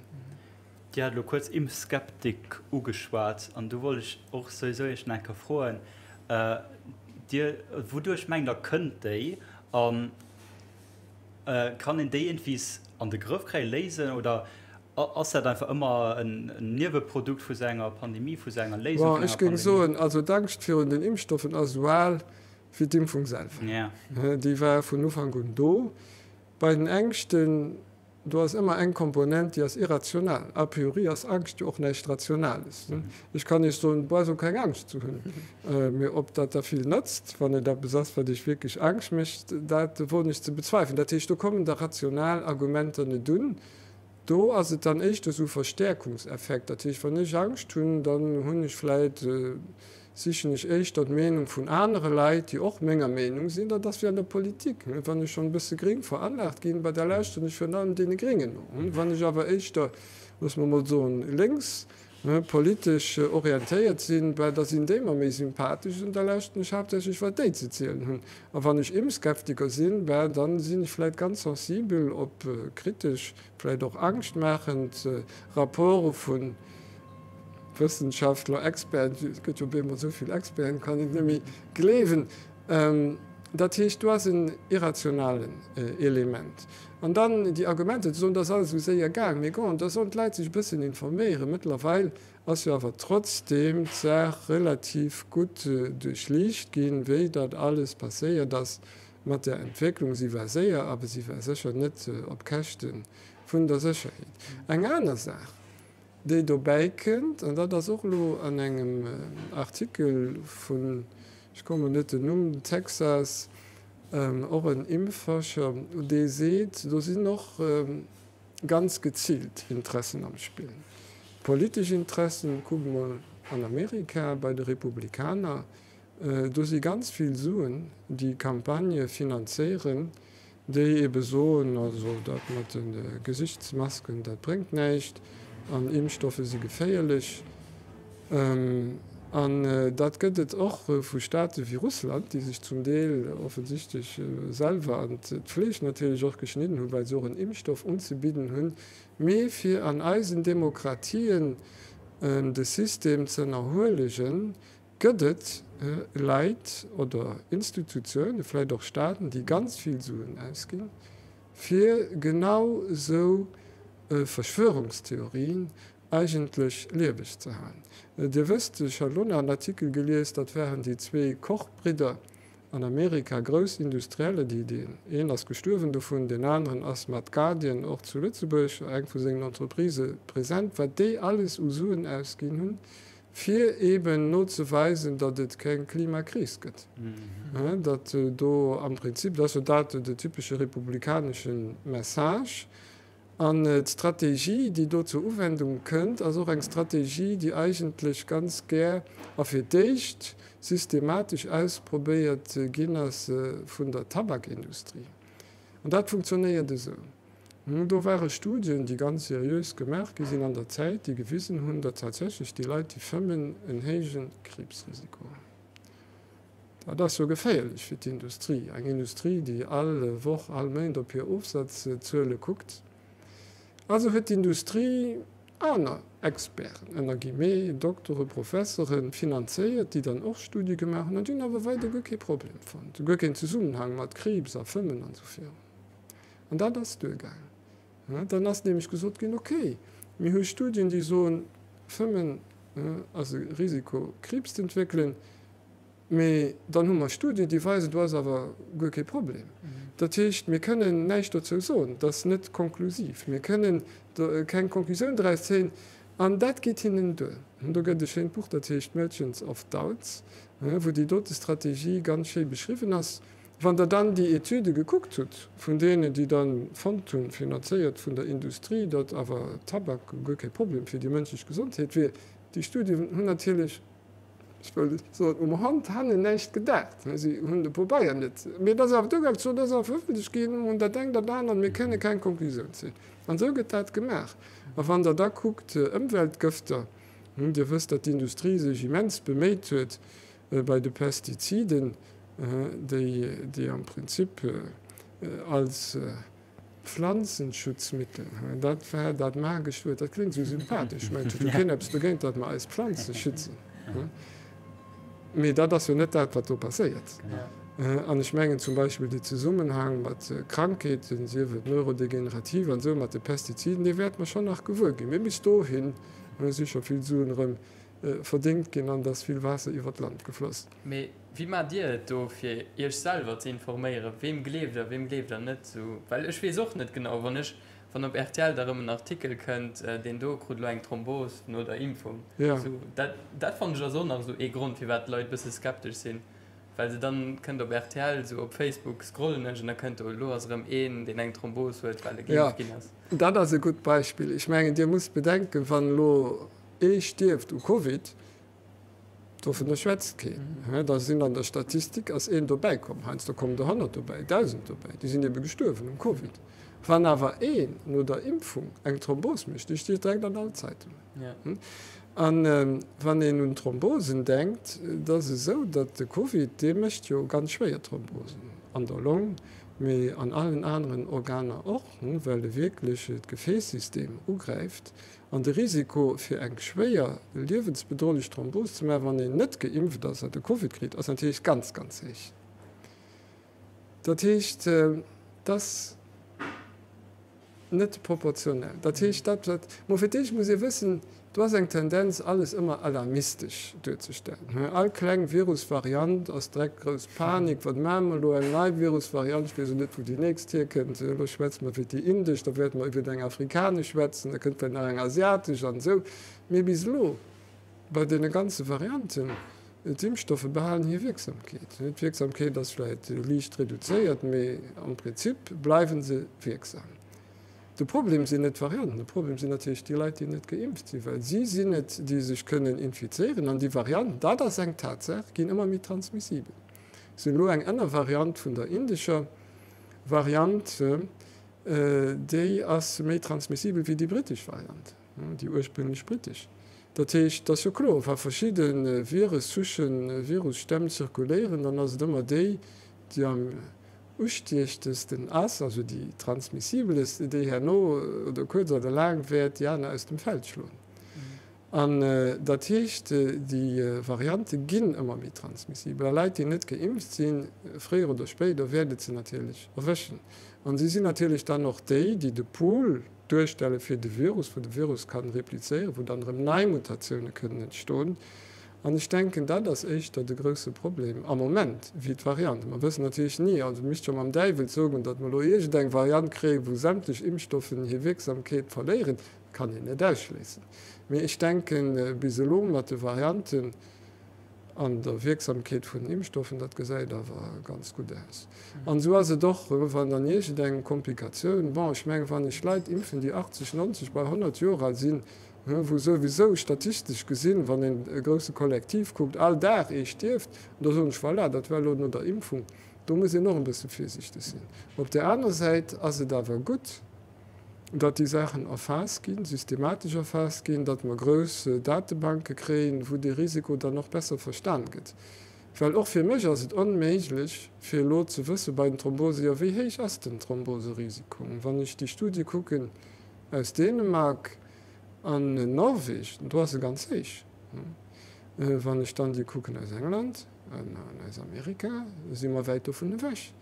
B: Dir hat elo kuerz Impfskeptik ugeschwat an do wollt ech och souwisou Iech nach eng Kéier froen, Dir, wouduerch mengt Der kënnt déi a kann een déi iergendwies an de Grëff kréien, léisen oder Ass dat einfach ëmmer en Nieweprodukt vu sou enger Pandemie, vu sou enger Léisung
A: vun enger Pandemie? Bon, ech géing soen, also d'Angscht virun den Impfstoffen ass esou al wéi d'Impfung selwer. Déi war vun Ufank un do. Bei den Ängschten, do ass ëmmer eng Komponent, déi ass irrational. A priori ass Angscht jo och näischt Rationales. Ech kann Iech soen, brauchs och keng Angscht ze hunn. Mee ob dat da vill nëtzt, wann et eppes ass, wat Iech wierklech Angscht mécht, dat woen ech ze bezweifelen. Dat heescht, do kommen da rational Argumenter net un. Do ass et dann éischter esou Verstäerkungseffekt. Dat heescht, wann ech Angscht hunn, dann hunn ech vläit, sichen ech éischter d'Meenung vun anere Leit, déi och menger Meenung sinn. Dat ass wéi an der Politik, wann ech schonn e bësse gréng veranlagt ginn, bah da lauschteren ech virun allem deene Gréngen no. Wann ech awer éischter, loosse mer emol soen, lénks politesch orientéiert sinn, bah da sinn déi mer méi sympathesch an da lauschteren ech haaptsächlech wat déi ze zielen hunn. A wann ech Impfskeptiker sinn, bah dann sinn ech vläit ganz sensibel op kritesch, vläit och angschtmaachend Rapporte vu Wëssenschaftler, Experten, et gëtt jo op eemol esou vill Experten, kann een et net méi gleewen. Dat heescht, do ass en irrationalen Element. An dann déi Argumenter ze soen, dat ass alles esou séier gaang, mee bon, da sollen d'Leit sech e bëssen informéieren. Mëttlerweil ass jo awer trotzdeem d'Saach relativ gutt duerchliicht ginn, wéi dat alles passéiert ass mat där Entwécklung. Si war séier, awer si war sécher net op Käschte vun der Sécherheet. Eng aner Saach, déi dobäi kënnt, an dat ass och elo an engem Artikel vun, ech komme net den Numm, Texas, och en Impfforscher, dee seet, do sinn och ganz geziilt Interessen am Spill, politesch Interessen, kuckt mol an Amerika bei de Republikaner, do si ganz vill Suen, déi Campagnë finanzéieren, déi ebe soen, also dat mat de Gesichtsmasken, dat bréngt näischt an Impfstoffe si geféierlech. An dat gëtt et och vu Staate wéi Russland, déi sech zum Deel offensichtlech selwer an d'Fleesch natierlech och geschnidden hunn, well se och en Impfstoff unzebidden hunn. Mee fir an eisen Demokratien de System ze ënnerhuelegen, gëtt et Leit oder Institutiounen, vläicht och Staaten, déi ganz vill Suen ausginn, fir genau esou Verschwörungstheorien eigentlech lieweg ze halen. Dir wësst, ech hat elo nach en Artikel gelies, dat waren déi zwee Koch-Bridder an Amerika, grouss Industrielle, déi, deen een ass gestuerwen dovun, deen aneren ass mat Guardian och zu Lëtzebuerg, eng vu sengen Entreprisë, present, wat déi alles u Suen ausginn hunn, fir eeben nozeweisen, datt et keng Klimakris gëtt, datt do am Prinzip, dat ass jo dat de typesche republikanesche Message, An d'Strategie, déi do zur Uwendung kënnt, ass och eng Strategie, déi eigentlech ganz gär a fir d'éischt systematesch ausprobéiert ginn ass vun der Tabakindustrie. An dat funktionéiert esou. Do ware Studien, déi ganz seriös gemaach gi sinn an der Zäit, déi gewisen hunn, datt tatsächlech déi Leit, déi fëmmen, en héije Kriibsrisiko hunn. Dat ass jo geféierlech fir d'Industrie, eng Industrie, déi all Woch, all Méint op hir Ofsazzuele kuckt. Also huet d'Industrie aner Experten, ënner Guillemets, Doktore, Professeren, finanzéiert, déi dann och Studie gemaach hunn an déi hunn awer weider guer kee Problem fonnt, guer keen Zesummenhang mat Kriibs a Fëmmen an esou virun. An dat ass duergaangen. Dann ass nämlech gesot ginn, okay, mir hu Studien, déi soen, Fëmmen ass e Risiko, Kriibs z'entwéckelen. Mee dann hu mer Studien, déi weisen, do ass awer guer kee Problem. Dat heescht, mir kënnen näischt dozou soen, dat ass net konklusiv. Mir kënnen keng Konklusioun draus zéien. An dat geet hinnen duer. Do gëtt e schéint Buch, dat heescht Merchants of Doubts, wou déi dote Strategie ganz schéi beschriwwen ass. Wann Der dann déi Etüde gekuckt hutt vun deenen, déi da fonnt hunn, finanzéiert vun der Industrie, datt awer Tabak guer kee Problem fir déi mënschlech Gesondheet wier, déi Studien hunn natierlech, ech wëll soen, um Hond hannen näischt gedaacht, si hunn de Pobeier net, mee et ass awer duergaangen, ze soen, et ass awer verëffentlecht ginn, un dat engt an dat anert, mir kënne keng Konklusioun zéien. An esou gëtt dat gemaach. A wann Der da kuckt, Ëmweltgëfter, Dir wësst, datt d'Industrie sech immens beméit huet bei de Pestiziden, déi am Prinzip als Pflanzenschutzmittel, dat war dat magescht Wuert, dat kléngt esou sympathesch, mä et huet jo keen eppes dogéint, datt mer eis Planze schützen. Mee dat ass jo net dat, wat do passéiert. An ech mengen zum Beispill dee Zesummenhang mat Krankheeten, sief et neurodegenerativ an esou, mat de Pestiziden, dee wäerte mer schonn nach gewuer ginn. Mee bis dohin si scho vill Suen erëm verdéngt ginn an et ass vill Waasser iwwer d'Land gefloss.
C: Mee wéi maacht Dir et do fir Iech selwer ze informéieren? Weem gleeft der, weem gleeft der net? Sou, well ech weess och net genau, wann ech, wann op rtl da rëm en Artikel kënnt, deen do krut elo eng Thrombos no der Impfung, sou, dat, dat fannen ech ass och nach esou ee Grond firwat d'Leit bësse skeptesch sinn, well se dann kënnt op rtl, sou op Facebook scrollen ech an da kënnt do, elo ass erëm een, deen eng Thrombos huet, well e geimpft ginn ass.
A: Jo, dat ass e gutt Beispill. Ech mengen, Dir musst bedenken, wann elo ee stierft u Covid, Dovunner schwätzt keen. Da sinn an der Statistik ass een dobäi komm, heiansdo kommen der 100 dobäi, 1.000 dobäi, déi sinn ebe gestuerwen um Covid. Wann awer een no der Impfung eng Thrombos mécht, déi steet direkt an all Zeitungen. A wann een un Thrombosen denkt, et ass esou, datt de Covid, dee mécht jo ganz schwéier Thrombosen an der Long, mee an allen aneren Organer och, well e wierklech d'Gefäässystem ugräift. An de Risiko fir eng schwéier, liewensbedrohlech Thrombos ze maachen, wann een net geimpft ass a de Covid kritt, ass natierlech ganz, ganz héich. Dat heescht, et ass net proportionell. Dat heescht, dat wat, mo fir d'éischt muss ee wëssen, do ass eng Tendenz, alles ëmmer alarmistesch duerzestellen. All kleng Virusvariant ass direkt grouss Panik, wat maache mer elo, eng nei Virusvariant, ech weess och net, wou déi nächst hierkënnt, elo schwätze mer fir déi indesch, da wäerte mer iwwert eng afrikanesch schwätzen, da kënnt vläicht nach eng asiatesch an esou. Mee bis elo bei deene ganze Varianten, d'Impfstoffe behalen hir Wierksamkeet. D'Wierksamkeet ass vläicht liicht reduzéiert, mee am Prinzip bleiwe se wierksam. De Problem sinn net d'Varianten, de Problem sinn natierlech déi Leit, déi net geimpft sinn, well si sinn et, déi sech kënnen infizéieren. An déi Varianten, dat ass eng Tatsaach, ginn ëmmer méi transmissibel. Et sinn elo eng Ënnervariant vun der indescher Variant, déi ass méi transmissibel wéi déi britesch Variant, déi ursprünglech britesch. Dat heescht, et ass jo kloer, wa verschidde Viressouchen, Virusstämm zirkuléieren, dann ass et ëmmer déi, déi am ustiechtesten ass, also déi transmissibelest, déi herno oder kuerz oder laang wäert déi aner aus dem Feld schloen. An dat heescht, déi Variante ginn ëmmer méi transmissibel a Leit, déi net geimpft sinn, fréier oder spéider wäert et se natierlech erwëschen. An si sinn natierlech dann och déi, déi de Pool duerstelle fir de Virus, wou de Virus kann replizéieren, wou dann erëm nei Mutatioune kënnen entstoen. An ech denken, dat ass éischter de grousse Problem am Moment wéi d'Variante. Mer wëssen natierlech ni, also misst scho mam Däiwel zogoen, datt mer elo iergendeng Variant kréien, wou sämtlech Impfstoffen hir Wierksamkeet verléieren. Kann een net ausschléissen. Mee ech denken, bis elo mat de Varianten an der Wierksamkeet vun den Impfstoffen, dat gesäit awer ganz gutt aus. An esou ass et och, wann dann iergendeng Komplikatioun, bon, ech mengen, wann ech Leit impfen, déi 80, 90, bei 100 Joer al sinn, wou souwisou statistesch gesinn, wann een e grousse Kollektiv kuckt, all Dag ee stierft, an da soen ech, voilà, dat war elo no der Impfung. Do muss een och e bësse virsiichteg sinn. Op där aner Säit ass et awer gutt. datt déi Saachen erfaasst ginn, systematesch erfaasst ginn, datt mer grouss Datebanke kréien, wou dee Risiko dann och besser verstan gëtt. Well och fir mech ass et onméiglech, fir elo ze wësse bei den Thrombose, jo wéi héich ass den Thromboserisiko? Wann ech déi Studie kucken aus Dänemark an Norwegen, do ass e ganz héich. Wann ech dann déi kucken aus England an aus Amerika, si mer wäit dovun ewech.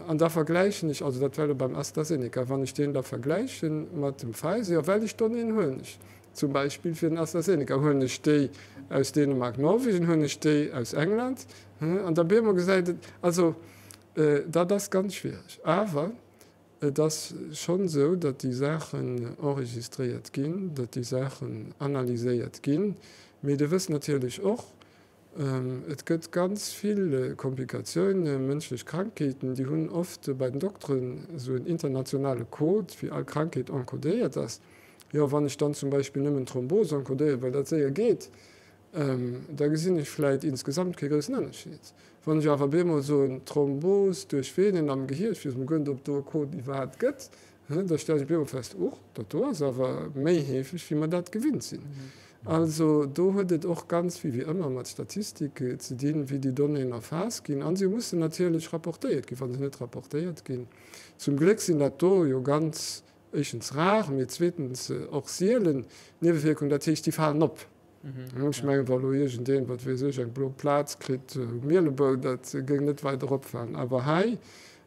A: An da vergläichen ech, also dat war elo beim AstraZeneca, wann ech deen da vergläiche mat dem Pfizer, jo wellech Donnéeën huelen ech zum Beispill fir den AstraZeneca? Huelen ech déi aus Dänemark, Norwegen, huelen ech déi aus England? An da bemol gesäit et, also dat ass ganz schwiereg. Awer et ass schonn esou, datt déi Saachen enregistréiert ginn, datt déi Saachen analyséiert ginn. Mee Dir wësst natierlech och, Et gëtt ganz vill Komplikatiounen, mënschlech Krankheeten, déi hunn oft bei den Dokteren esou en internationale Code, wéi all Krankheet encodéiert ass. Jo, wann ech dann zum Beispill nëmmen Thrombose encodéieren, well dat séier geet, da gesinn ech vläit insgesamt kee groussen Ënnerscheed. Wann ech awer bemol soen, Thrombose duerch Venen am Gehier, ech weess mol guer net, ob do e Code iwwerhaapt gëtt, Da stellen ech bemol fest, Uch, dat do ass awer méi heefeg, wéi mer dat gewinnt sinn. Also do huet et och ganz vill, wéi ëmmer, mat Statistik ze dinn, wéi déi Donnéeën erfaasst ginn. A se mussen natierlech rapportéiert ginn. Wa se net rapportéiert ginn, zum Gléck sinn dat do jo ganz, éischtens rar, mee zweetens och sielen Niewewierkungen, dat heescht, déi falen op. Ech mengen, wa elo iergendeen, wat weess ech, eng blo Plaz kritt um Mielebou, dat géing net weider opfalen. Awer hei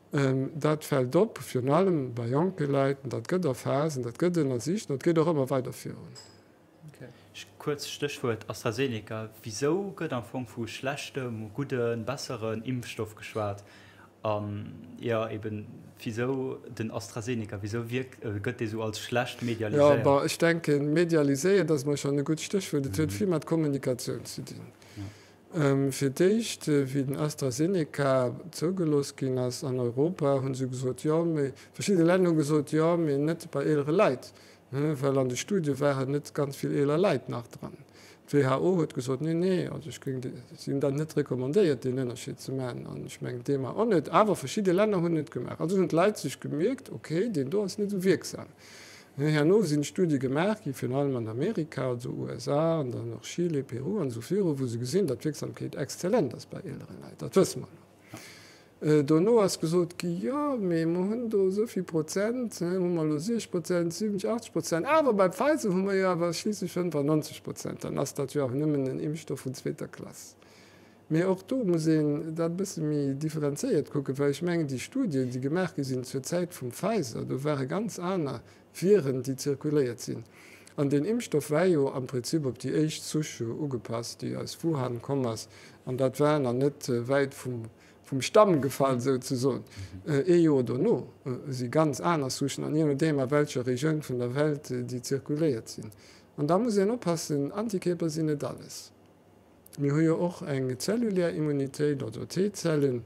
A: Dat fält op, virun allem bei jonke Leit, an dat gëtt erfaasst an dat gëtt ënnersicht an dat geet och ëmmer weider virun.
B: Kuerz Stéchwuert AstraZeneca, Wisou gëtt am Fong vu schlechtem, gudden, besseren Impfstoff geschwat? An jo, eben, wisou den AstraZeneca? Wisou wierkt, gëtt dee sou als schlecht medialiséiert?
A: Jo, bon, ech denken, medialiséiert ass mol schonn e gutt Stéchwuert. Et huet vill mat Kommunikatioun ze dinn. Fir d'éischt, wéi den AstraZeneca zougelooss ginn ass an Europa, hu se gesot, jo, mee verschidde Länner hu gesot, jo, mee net bei eelere Leit, well an de Studie waren net ganz vill eeler Leit nach dran. D'WHO huet gesot, nee, nee, also ech géing, si hunn dat net recommandéiert, deen Ënnerscheed ze maachen, an ech mengen d'EMA och net, awer verschidde Länner hunn et gemaach. Also hunn d'Leit sech gemierkt, okay, deen do ass net esou wierksam. Herno sinn Studie gemaach gi virun allem an Amerika, also USA an dann och Chile, Peru an esou viru, wou se gesinn, datt d'Wierksamkeet exzellent ass bei eelere Leit. Dat wësse mer elo. Dono ass gesot gi, jo, mee mer hunn do esou vill Prozent, hu mer elo 60 Prozent, 70, 80 Prozent, awer bei Pfizer hu mer jo awer schliisslech 95 Prozent, dann ass dat jo awer nëmmen en Impfstoff vun zweeter Klass. Mee och do muss een dat e bësse méi differenzéiert kucken, well ech mengen, déi Studien, déi gemaach gi sinn zur Zäit vum Pfizer, do ware ganz aner Viren, déi zirkuléiert sinn. An deen Impfstoff war jo am Prinzip op déi éischt Souche ugepasst, déi aus Wuhan komm ass. An dat war nach net wäit vum Stamm gefall, souzesoen. Ee Joer dono si ganz aner Souchen, an jee nodeem a welcher Regioun vun der Welt déi zirkuléiert sinn. An da muss een oppassen, Antikierper sinn net alles. Mir hu jo och eng zellulär Immunitéit, also T-Zellen,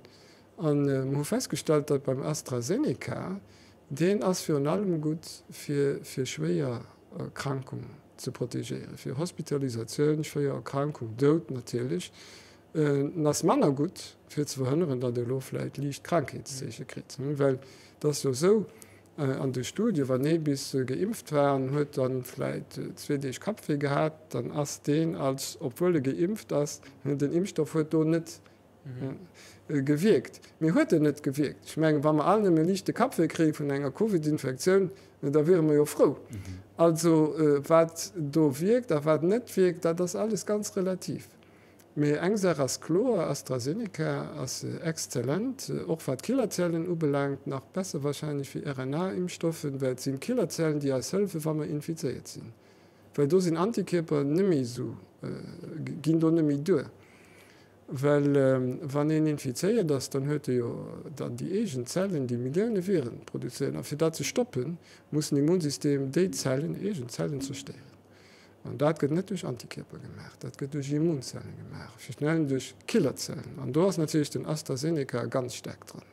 A: a mer hu festgestallt, datt beim AstraZeneca, deen ass virun allem gutt fir fir schwéier Erkrankung ze protegéieren, fir Hospitalisatioun, schwéier Erkrankung, Doud natierlech. En ass manner gutt fir ze verhënneren, datt e lo vläicht liicht Krankheetszeeche kritt, well et ass jo esou, An de Studie, wann ee bis geimpft war an huet dann vläit zwee Deeg Kappwéi gehat, dann ass deen als, obwuel e geimpft ass, den Impfstoff huet do net gewierkt. Mee huet en net gewierkt? Ech mengen, wa mer all nëmme liichte Kappwéi kréie vun enger Covid-Infektioun, da wiere mer jo frou. Also wat do wierkt a wat net wierkt, dat ass alles ganz relativ. Mee eng Saach ass kloer, AstraZeneca ass exzellent, och wat Killerzellen ubelaangt, nach besser wahrscheinlech wéi RNA-Impfstoffen, well et sinn d'Killerzellen, déi eis hëllefen, wa mer infizéiert sinn, well do sinn Antikierper net méi esou, ginn do net méi duer, well wann een infizéiert ass, dann huet e jo dann déi eegen Zellen, déi Millioune Viren produzéieren, a fir dat ze stoppen, muss den Immunsystem déi Zellen, eegen Zellen zerstéieren. An dat gëtt net duerch Antikierper gemaach, dat gëtt duerch Immunzellen gemaach, virun allem duerch Killerzellen. An do ass natierlech den AstraZeneca ganz staark dran.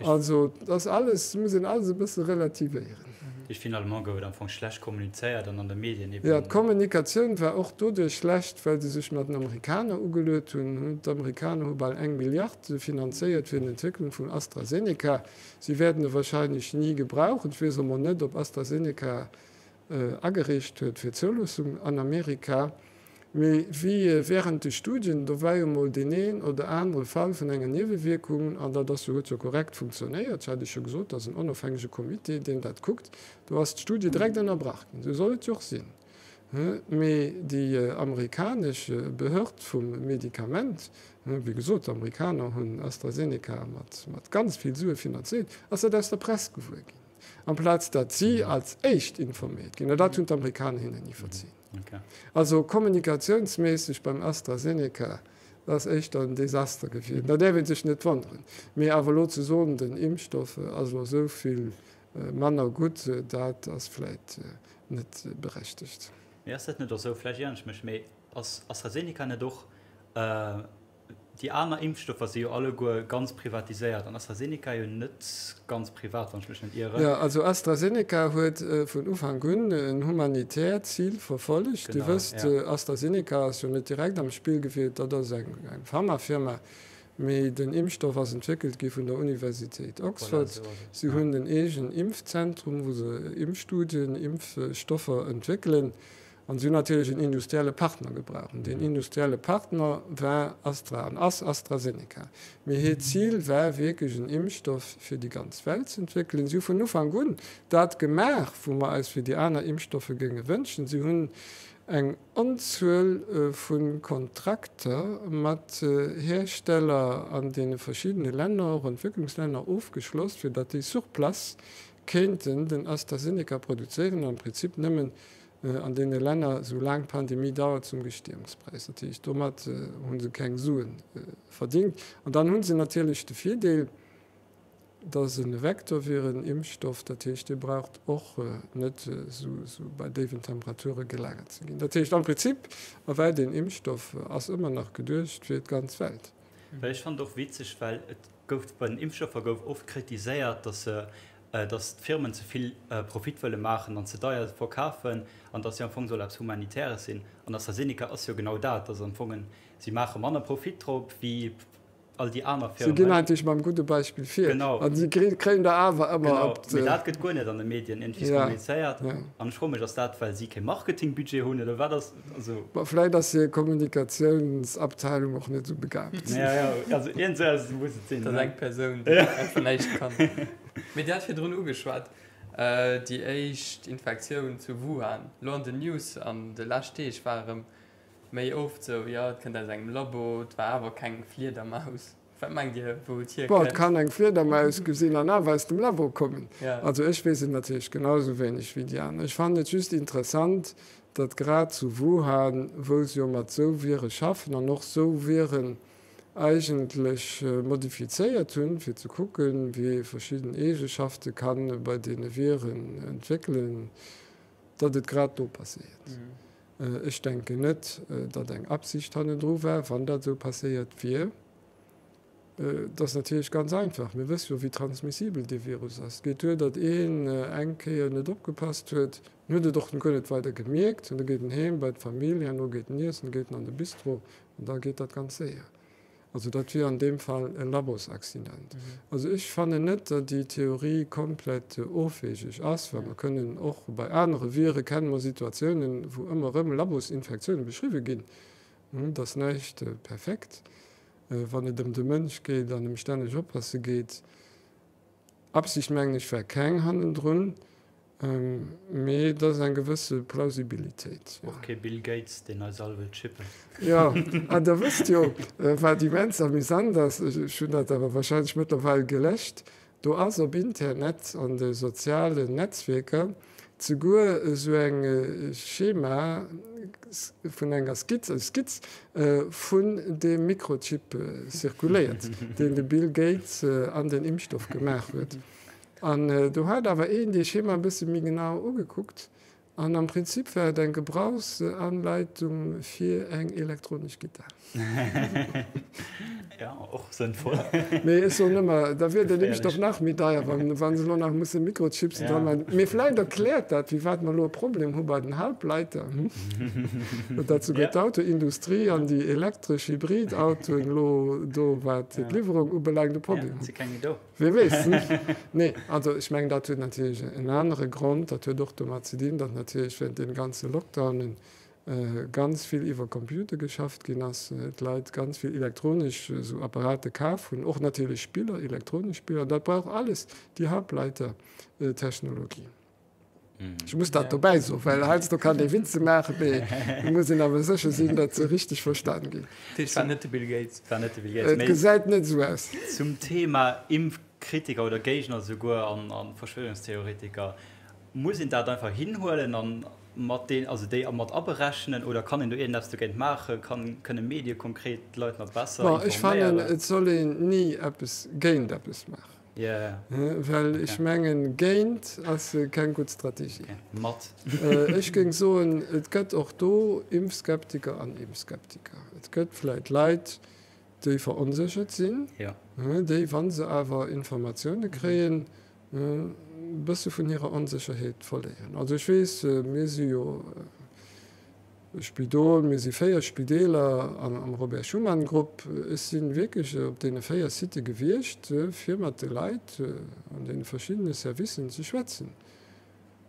A: Also dat ass alles, muss een alles e bësse relativéieren.
B: Heescht, finalement gouf et am Fong schlecht kommunizéiert an an de Medien eben.
A: Jo, d'Kommunikatioun war och doduerch schlecht, well se sech mat den Amerikaner ugeluet hunn. D'Amerikaner hu bal eng Milliard finanzéiert fir d'Entwécklung vun AstraZeneca. Si wäerten e wahrscheinlech ni gebrauchen. Ech weess emol net, ob AstraZeneca agereecht huet fir d'Zouloossung an Amerika. Mee wéi während de Studien, do war jo mol deen een oder anere Fall vun enger Niewewierkung, an dat ass jo, huet jo korrekt funktionéiert, ech hat Iech jo gesot, dat ass en onofhängege Comité, deen dat kuckt, do ass d'Studie direkt ënnerbrach ginn. Esou soll et jo och sinn. Mee déi amerikanesch Behörd vum Medikament, wéi gesot, d'Amerikaner hunn AstraZeneca mat ganz vill Sue finanziert, ass dat aus der Press gewuer ginn, amplaz datt si als éischt informéiert ginn. An dat hunn d'Amerikaner hinnen ni verzien. Also kommunikatiounsméisseg beim AstraZeneca ass éischter en Desaster gewiescht. Da däerf ee sech net wonneren. Mee awer elo ze soen, den Impfstoff ass elo esou vill manner gutt, dat ass vläit net berechtegt.
B: Mee ass dat net och esou, vläicht ieren ech mech, mee ass AstraZeneca net och Déi aner Impfstoffer si jo alleguer ganz privatiséiert an AstraZeneca jo net ganz privat, wann ech mech net ieren.
A: Jo, also AstraZeneca huet vun Ufank un en humanitäert Zil verfollegt. Dir wësst, AstraZeneca ass jo net direkt am Spill gewielt, dat ass eng Pharmafirma, mee den Impfstoff ass entwéckelt gi vun der Universitéit Oxford. Si hunn en eegen Impfzentrum, wou se Impfstudien, Impfstoffer entwéckelen. An si hunn natierlech en industrielle Partner gebraucht. An deen industrielle Partner war Astra an ass AstraZeneca. Mee hiert Zil war wierklech en Impfstoff fir déi ganz Welt ze entwéckelen. Si hu vun Ufank un dat gemaach, wou mer eis fir déi aner Impfstoffe géinge wënschen. Si hunn eng Onzuel vu Kontrakter mat Hersteller an deene verschiddene Länner, och Entwécklungslänner, ofgeschloss, fir datt déi sur place kéinten den AstraZeneca produzéieren, am Prinzip nëmmen an deene Länner, esou laang d'Pandemie dauert, zum Gestehungspräis. Dat heescht, domat hu se keng Sue verdingt. An dann hu se natierlech de Virdeel, dass e Vektorviren-Impfstoff, dat heescht, dee braucht och net esou bei déiwen Temperature gelagert ze ginn. Dat heescht, am Prinzip ewell deen Impfstoff ass ëmmer nach geduecht fir d'ganz Welt.
B: Well ech fannen et och witzeg, well et gouf bei den Impfstoffer gouf oft kritiséiert, dass se dass d'Firmen ze vill Profit wëlle maachen an ze deier verkafen an dass jo am Fong soll eppes Humanitäres sinn. An AstraZeneca ass jo genau dat, dass am Fong si maache manner Profit drop wéi all déi aner
A: Firmen. Si ginn eigentlech mam gudde Beispill vir.
B: Genau.
A: An si kréien der awer ëmmer op
B: d'. Genau, mee dat gëtt guer net an de Medien iergendwéi kommunizéiert. An ech froe mech, ass dat well si kee Marketingbudget hunn oder wat ass, also.
A: Bon, vläit ass hir Kommunikatiounsabteilung och net esou begaabt.
B: Ja, ja, also iergend esou eppes muss et sinn.
C: Dat ass eng Persoun, déi einfach näischt kann. Mee Dir hat virdrun ugeschwat, déi éischt Infektioun zu Wuhan. Lo an den News an de lescht Deeg war erëm méi oft sou, jo et kënnt aus engem Labo, et war awer keng Fliedermaus. Wat mengt Dir, wou et
A: hierkënnt? Bon, et kann eng Fliedermaus gesinn an awer aus dem Labo kommen. Also ech weess et natierlech genau sou wéineg wéi déi aner. Ech fannen et just interessant, datt grad zu Wuhan, wou se jo mat sou Vire schaffen an och sou Viren eigentlech modifizéiert hunn, fir ze kucken, wéi ee verschidden Eegeschafte ka bei deene Viren entwéckelen, datt et grad do passéiert. Ech denken net, datt eng Absicht hannendru war, wann dat esou passéiert wier. Et ass natierlech ganz einfach, mir wësse jo, wéi transmissibel dee Virus ass. Et geet duer, datt een eng Kéier net opgepasst huet, en huet et och guer net weider gemierkt, an da geet en heem bei d'Famill, herno geet en iessen, geet en an de Bistro, An da geet dat ganz séier. Also dat wier an deem Fall e Labosaccident. Also ech fannen net, datt déi Theorie komplett ofwegeg ass, well mer kënnen och bei anere Vire kenne mer Situatiounen, wou ëmmer erëm Labosinfektiounen beschriwwe ginn. Et ass näischt perfekt, wann et ëm de Mënsch geet an ëm stänneg oppasse geet. Absicht mengen ech war keng hannendrun, mee et ass eng gewësse Plausibilitéit, jo.
B: Och kee Bill Gates, deen eis all wëllt chippen.
A: Jo, an der wësst jo, wat immens amüsant ass, ech hunn dat awer wahrscheinlech mëttlerweil geläscht, do ass op Internet, an de sozialen Netzwierker, Zeguer esou eng Schema vun enger Skizz, eng Skizz vun deem Mikrochip zirkuléiert, deen de Bill Gates an den Impfstoff gemaach huet. An do hat awer een dee Schema e bësse méi genau ugekuckt. An am Prinzip war et eng Gebrauchsanleitung fir eng elektronesch Gittar.
B: Jo, och sënnvoll.
A: Mee ech soen ëmmer, da wier den Impfstoff nach méi deier, wa se elo nach musse Mikrochipsen dran maachen. Mee vläicht erkläert dat, firwat mer elo e Problem hu bei den Halbleiter, datt souguer d'Autoindustrie an déi elektresch Hybridautoen elo do, wat d'Liwwerung ubelaangt, e Problem hunn. Wie weess? Nee, also ech mengen, dat huet natierlech en anere Grond. Dat huet och domat ze dinn, datt natierlech während deene ganze Lockdownen ganz vill iwwer Computer geschafft ginn ass, d'Leit ganz vill elektronesch esou Apparate kaf hunn, och natierlech Spiller, elektronesch Spiller. An dat brauch alles déi Halbleitertechnologie. Ech muss dat dobäi soen, well heiansdo kann ee Witze maachen, mee et muss een awer sécher sinn, datt se richteg verstan ginn.
C: Dat heescht, war net de Bill Gates?
B: War net de Bill Gates.
A: Et gesäit net esou aus.
B: Zum Thema Impfkritiker oder Géigner esouguer an Verschwörungstheoretiker, Muss een dat einfach hinhuelen an mat deen, also déi mat aberechnen oder kann een do iergendeppes dogéint maachen? Kann, kënne Medie konkret d'Leit nach besser
A: Bon, ech fannen, informéieren? et soll een ni eppes géint eppes maachen. Well ech mengen, géint ass keng gutt Strategie.
B: Mat.
A: Ech géing soen, et gëtt och do Impfskeptiker an Impfskeptiker. Et gëtt vläit Leit, déi veronséchert sinn, déi, wa se awer Informatioune kréien, e bësse vun hirer Onsécherheet verléieren. Also ech weess, mir si jo Spidol, Mir si 4 Spideeler am Robert Schuman Grupp. Ech si wierklech op deene 4 Sitte gewiescht, fir mat de Leit an deene verschiddene Servicen ze schwätzen.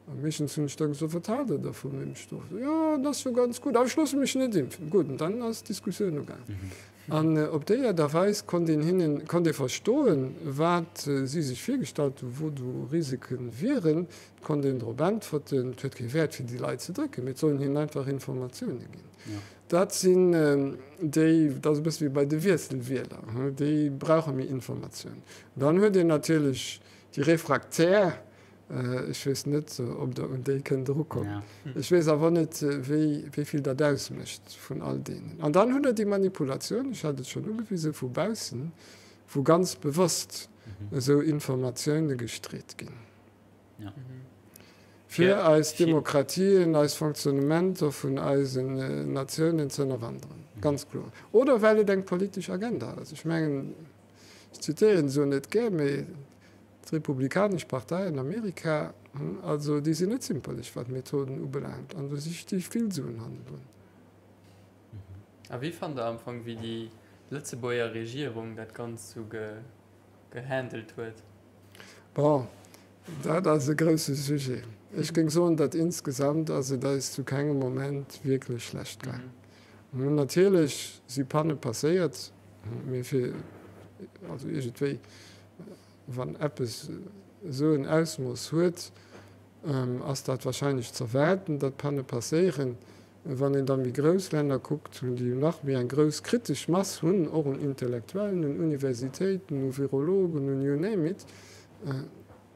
A: A meeschtens hunn ech da gesot, Wat haalt Der da vum Impfstoff? Jo, dat ass jo ganz gutt, awer ech loosse mech net impfen. Gutt, an dann ass d'Diskussioun ugaangen. An op déi Aart a Weis konnt een hinnen, konnt ee verstoen, wat si sech virgestallt hunn, wou do Risike wieren. Et konnt een drop äntwerten. Et huet kee Wäert, fir déi Leit ze drécken, mee et sollen hinnen einfach Informatioune ginn. Dat sinn déi, dat ass e bësse wéi bei de Wiesselwieler, déi brauche méi Informatioun. Dann huet een natierlech déi Refraktär, Ech weess net, ob Der un déi kënnt erukommen. Ech weess awer net, wéi vill dat ausmécht vun all deenen. An dann hutt Der déi Manipulatioun, ech hat et schonn ugewisen, vu baussen, wou ganz bewosst esou Informatioune gestreet ginn, fir eis Demokratien, eis Fonctionnementer vun eisen Natiounen ze ënnerwanderen. Ganz kloer. Oder well et eng politesch Agenda ass. Ech mengen, ech zitéieren se jo net gär, mee D'Republikanesch Partei an Amerika, also déi sinn net zimperlech wat d'Methoden ubelaangt an do sti vill Suen hannendrun.
C: A wéi fannt der am Fong wéi déi Lëtzebuerger Regierung dat Ganzt sou gehandelt huet?
A: Bon, dat ass e grousse Sujet. Ech géing soen, datt insgesamt ass et eis zu kengem Moment wierklech schlecht gaang. Natierlech si Panne passéiert, mee fir also iergendwéi Wann eppes esou en Ausmooss huet, ass dat wahrscheinlech z'erwaarden, datt Panne passéieren. Wann een da méi grouss Länner kuckt, déi nach méi eng grouss kritesch Mass hunn, och un Intellektuellen, un Universitéiten, u Virologen, un you name it,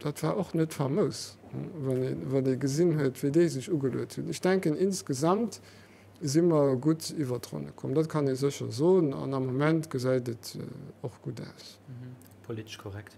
A: dat war och net famous, wann ee gesinn huet, wéi déi sech ugeluet hunn. Ech denken, insgesamt si mer gutt iwwer d'Ronne komm, dat kann ee sécher soen, an am Moment gesäit et och gutt aus.
B: Politesch korrekt.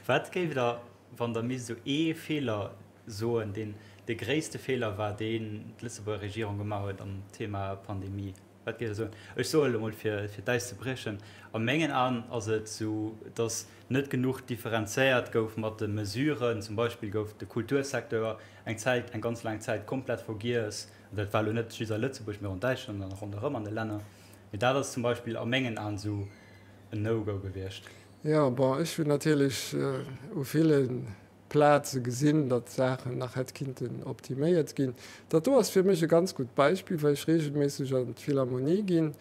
B: Wat géift Der, wann Der misst esou ee Feeler soen, deen de gréisste Feeler war, deen d'Lëtzebuerger Regierung gemaach huet am Thema Pandemie? Wat géift Der soen? Ech soe elo mol, fir d'Äis ze briechen, a mengen Aen ass et esou, datt net genuch differenzéiert gouf mat de Mesuren. Zum Beispill gouf de Kultursecteur eng Zäit, eng ganz laang Zäit komplett vergiess. An dat war elo net just a Lëtzebuerg, mee och an Däitschland an ronderëm an de Länner. Mee dat ass zum Beispill a mengen Aen esou en No-Go gewiescht.
A: Jo, bon, ech hunn natierlech u ville Plaze gesinn, datt Saachen nach hätt kinnten optiméiert ginn. Dat do ass fir mech e ganz gutt Beispill, well ech reegelméisseg an d'Philharmonie ginn.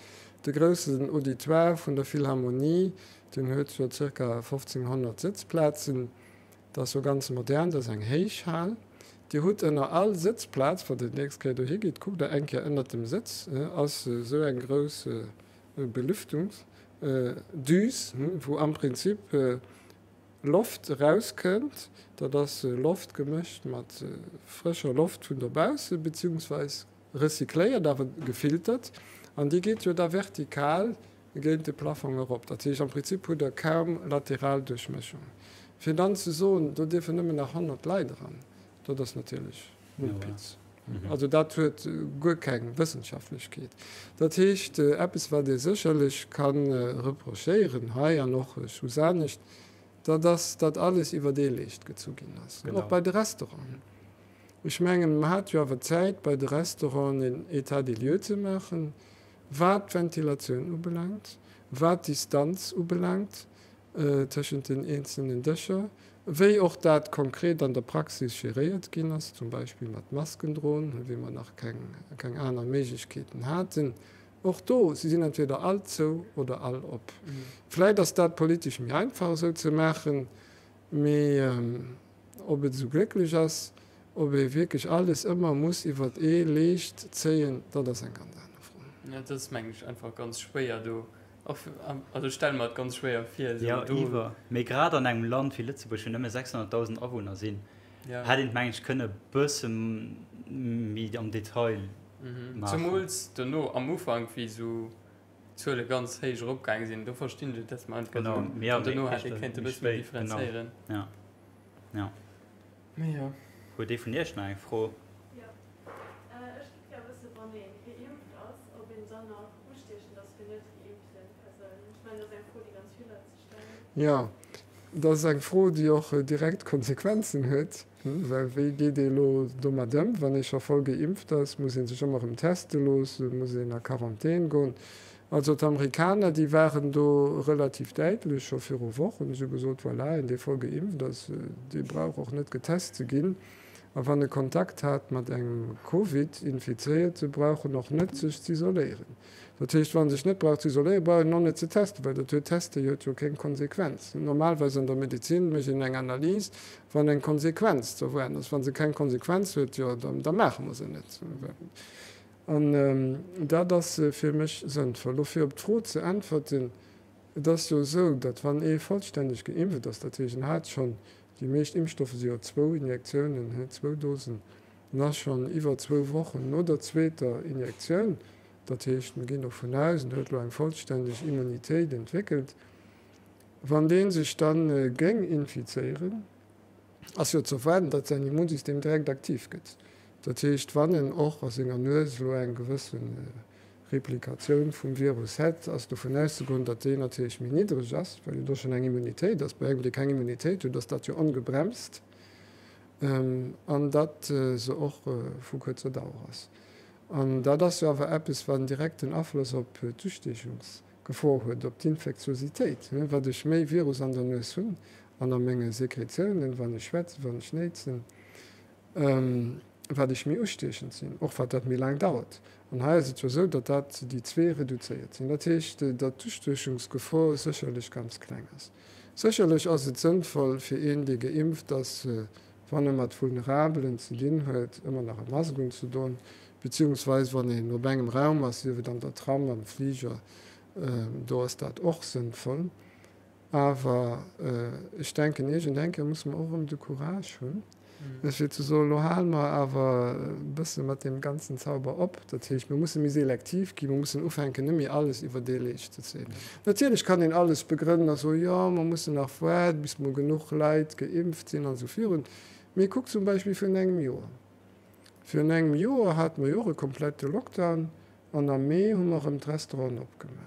A: De groussen Auditoire vun der Philharmonie, deen huet jo zirka 1.500 Sëtzplazen. Dat ass jo ganz modern, dat ass eng héich Hal. Dir hutt ënner all Sëtzplaz, wann Dir d'nächst Kéier dohi gitt, kuckt Der eng Kéier ënnert dem Sëtz, ass esou eng grouss Belüftungsdüs, wou am Prinzip Loft erauskënnt. Dat ass Loft gemëscht mat frëscher Loft vun dobausse beziehungsweis recycléiert, awer gefiltert. An déi geet jo da vertikal géint de Plafong erop. Dat heescht, am Prinzip hutt Der kaum lateral Duerchmëschung. Fir dann ze soen, do dierfen nëmmen nach 100 Leit eran, dat ass natierlech. Mumpitz. Also dat huet guer keng Wëssenschaftlechkeet. Dat heescht, eppes wat ee sécherlech ka reprochéieren hei an och soss anescht, dat ass, datt alles iwwer ee Leescht gezu ginn ass, och bei de Restauranten. Ech mengen, mer hate jo awer Zäit bei de Restauranten en État des lieux ze maachen, wat d'Ventilatioun ubelaangt, wat d'Distanz ubelaangt tëschent den eenzelnen Dëscher, wéi och dat konkret an der Praxis geréiert ginn ass, zum Beispill mat Masken droen, wéi mer nach keng aner Méiglechkeeten haten. Och do, si sinn entweder all zou oder all op. Vläicht ass dat politesch méi einfach esou ze maachen, mee ob et esou glécklech ass, ob ee wierklech alles ëmmer muss iwwert ee Leescht zéien, dat ass eng ganz aner Fro.
C: Jo, dat ass, mengen ech, einfach ganz schwéier do. Och, also ech stelle mer et ganz schwéier vir, esou
B: Jo, do. iwwer. Mee grad an engem Land wéi Lëtzebuerg, wou nëmme 600.000 Awunner sinn, hätt een et, mengen ech, kënne e bësse méi am Detail
C: maachen. Zemools dono am Ufank, wéi esou d'Zuele ganz héich eropgaange sinn, do verstinn ech et, dass mer einfach esou, an dono hätt ee kéinte e bësse méi differenzéieren.
B: Genau, jo, jo.
C: Mee jo.
B: Huet ee vun Iech nach eng Fro?
D: Jo, ech géif gär wëssen, wann ee geimpft ass, ob een dann nach ustiechend ass fir net geimpfte Persounen. Ech mengen, dat ass eng Fro, déi ganz vill Leit sech stellen.
A: Jo, dat ass eng Fro, déi och direkt Konsequenzen huet. Well wéi geet ee elo domat ëm, wann ee scho voll geimpft ass? Muss ee sech ëmmer erëm teste loossen? Muss een a Quarantän goen? Also d'Amerikaner, déi waren do relativ däitlech scho viru Wochen. Si hu gesot, voilà, een dee voll geimpft ass, dee brauch och net getest ze ginn. A wann e Kontakt hat mat engem Covid-Infizéierte, brauch en och net sech z'isoléieren. Dat heescht, wa sech net brauch ze isoléieren, brauch een och net ze testen, well dat huet, Teste huet jo keng Konsequenz. Normalerweis an der Medezin mécht een eng Analys, wann eng Konsequenz ze erwaarden ass. Wa se keng Konsequenz huet, jo, da maache mer se net. An dat ass fir mech sënnvoll. Lo fir op d'Fro ze äntwerten, Et ass jo esou, datt wann ee vollstänneg geimpft ass, dat heescht en hat schonn, déi meescht Impfstoffe si jo zwou Injektiounen, zwou Dosen, en ass schonn iwwer zwou Wochen no der zweeter Injektioun, dat heescht mir ginn dovun aus, en huet elo eng vollstänneg Immunitéit entwéckelt, wann dee sech da géing infizéieren, ass jo ze erwaarden, datt säin Immunsystem direkt aktiv gëtt. Dat heescht, wann en och a senger Nues elo eng gewësse Replikatioun vum Virus hätt, ass dovun auszegoen, datt déi natierlech méi niddreg ass, well jo do schonn eng Immunitéit ass. Bei engem, dee keng Immunitéit huet, ass dat jo ongebremst an datt se och vu kuerzer Dauer ass. An dat ass jo awer eppes, wat en direkten Afloss op d'Ustiechungsgefor huet, op d'Infektiositéit. Wat ech méi Virus an der Nues hunn an a menge Sekretiounen, wann ech schwätzen, wann ech néitsen, wat ech méi ustiechend sinn, och wat dat méi laang dauert. An hei ass et jo esou, datt dat déi zwee reduzéiert sinn. Dat heescht, datt d'Ustiechungsgefor sécherlech ganz kleng ass. Sécherlech ass et sënnvoll fir een, dee geimpft ass, wann e mat Vulnerabelen ze dinn huet, ëmmer nach e Mask unzedoen, beziehungsweise wann een op engem Raum ass, sief et an der Tram, am Fliger, do ass dat och sënnvoll. Awer ech denken, iergend eng Kéier musse mer och erëm de Courage hunn, fir ze soen, elo hale mer awer e bësse mat deem ganzen Zauber op. Dat heescht, mir musse méi selektiv ginn, mir mussen ufänken, net méi alles iwwer dee Leescht ze zéien. Natierlech kann een alles begrënnen a soen, jo, mer mussen nach waarden, bis mol genuch Leit geimpft sinn an esou virun. Mee kuckt zum Beispill virun engem Joer. Virun engem Joer hate mer jo och e komplette Lockdown an am Mee hu mer erëm d'Restauranten opgemaach.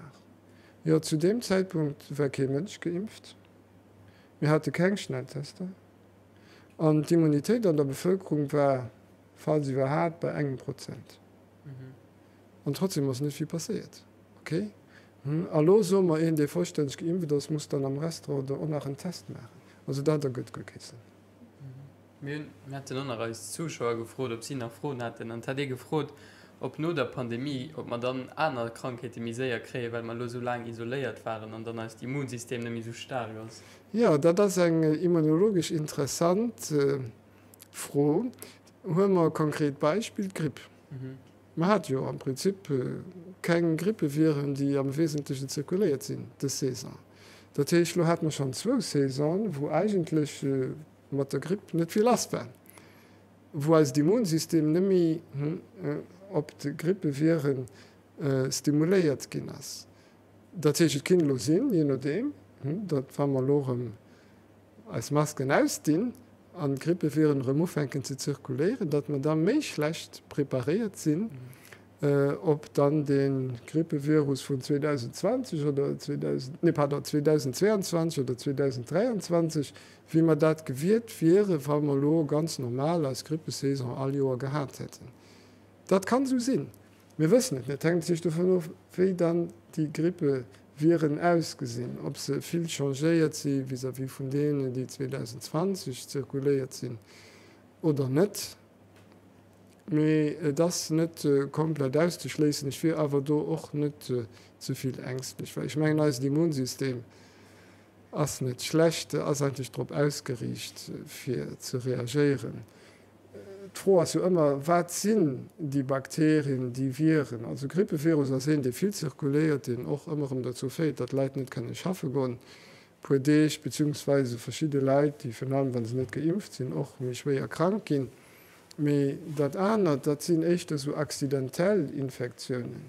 A: Jo, zu deem Zäitpunkt war kee Mënsch geimpft, mir hate keng Schnelltester an d'Immunitéit an der Bevëlkerung war, falls iwwerhaapt, bei engem Prozent. An trotzdem ass net vill passéiert. Ok? A lo soe mer, een, dee vollstänneg geimpft ass, muss dann am Restaurant do och nach en Test maachen. Also dat ergëtt guer kee Sënn.
C: Mir hunn, mir haten och nach eis Zuschauer gefrot, ob si nach Froen hätten. An et hat ee gefrot, ob no der Pandemie, ob mer dann aner Krankheete méi séier kréien, well mer elo esou laang isoléiert waren an dann eist Immunsystem net méi esou staark ass.
A: Jo, dat ass eng immunologesch interessant Fro. Huele mer e konkret Beispill, d'Gripp. Mer hate jo am Prinzip keng Grippeviren, déi am Wesentlechen zirkuléiert sinn dës Saison. Dat heescht, elo hate mer schonn zwou Saisonen, wou eigentlech mat der Gripp net vill lass war, wou eist Immunsystem net méi op d'Grippeviren stimuléiert ginn ass. Dat heescht, et kinnt elo sinn, jee nodeem, datt wa mer elo erëm eis Masken ausdinn. an d'Grippeviren erëm ufänken ze zirkuléieren, datt mer da méi schlecht preparéiert sinn, ob dann dee Grippevirus vun 2020 oder 2000, nee pardon, 2022 oder 2023, wéi mer dat gewiert wieren, wa mer elo ganz normal eis Grippesaison all Joer gehat hätten. Dat kann esou sinn. Mir wëssen et net. Et hänkt natierlech dovun of, wéi dann déi Grippeviren ausgesinn, ob se vill changéiert si vis-à-vis vun deenen, déi 2020 zirkuléiert sinn oder net. Mee et ass net komplett auszeschléissen. Ech wier awer do och net ze vill ängstlech, well ech mengen, eisen Immunsystem ass net schlecht, ass eigentlech drop ausgeriicht, fir ze reagéieren. D'Fro ass jo ëmmer, Wat sinn déi Bakterien, déi Viren? Also Grippevirus ass een, dee vill zirkuléiert, deen och ëmmer erëm dozou féiert, datt Leit net kënne schaffe goen e puer Deeg, beziehungsweise verschidde Leit, déi virun allem, wa se net geimpft sinn, och méi schwéier krank ginn. Mee dat anert, dat sinn éischter esou accidentell Infektiounen,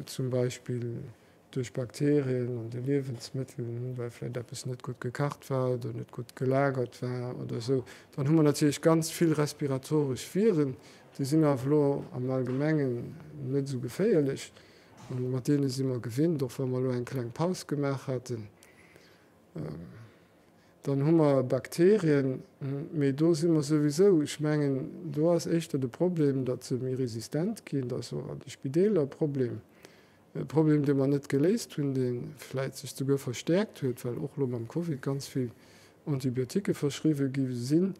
A: zum Beispill duerch Bakterien an de Liewensmëttel, well vläicht eppes net gutt gekacht war oder net gutt gelagert war oder esou. Dann hu mer natierlech ganz vill respiratoresch Viren, déi sinn awer elo am Allgemengen net esou geféierlech an mat deene si mer gewinnt, och wa mer elo eng kleng Paus gemaach haten. Dann hu mer Bakterien, mee do si mer souwisou, ech mengen, do ass éischter de Problem, datt se méi resistent ginn, dat ass och an de Spideeler e Problem. E Problem, dee mer net geléist hunn, dee vläit sech souguer verstäerkt huet, well och elo mam Covid ganz vill Antibiotiquë verschriwwe gi sinn,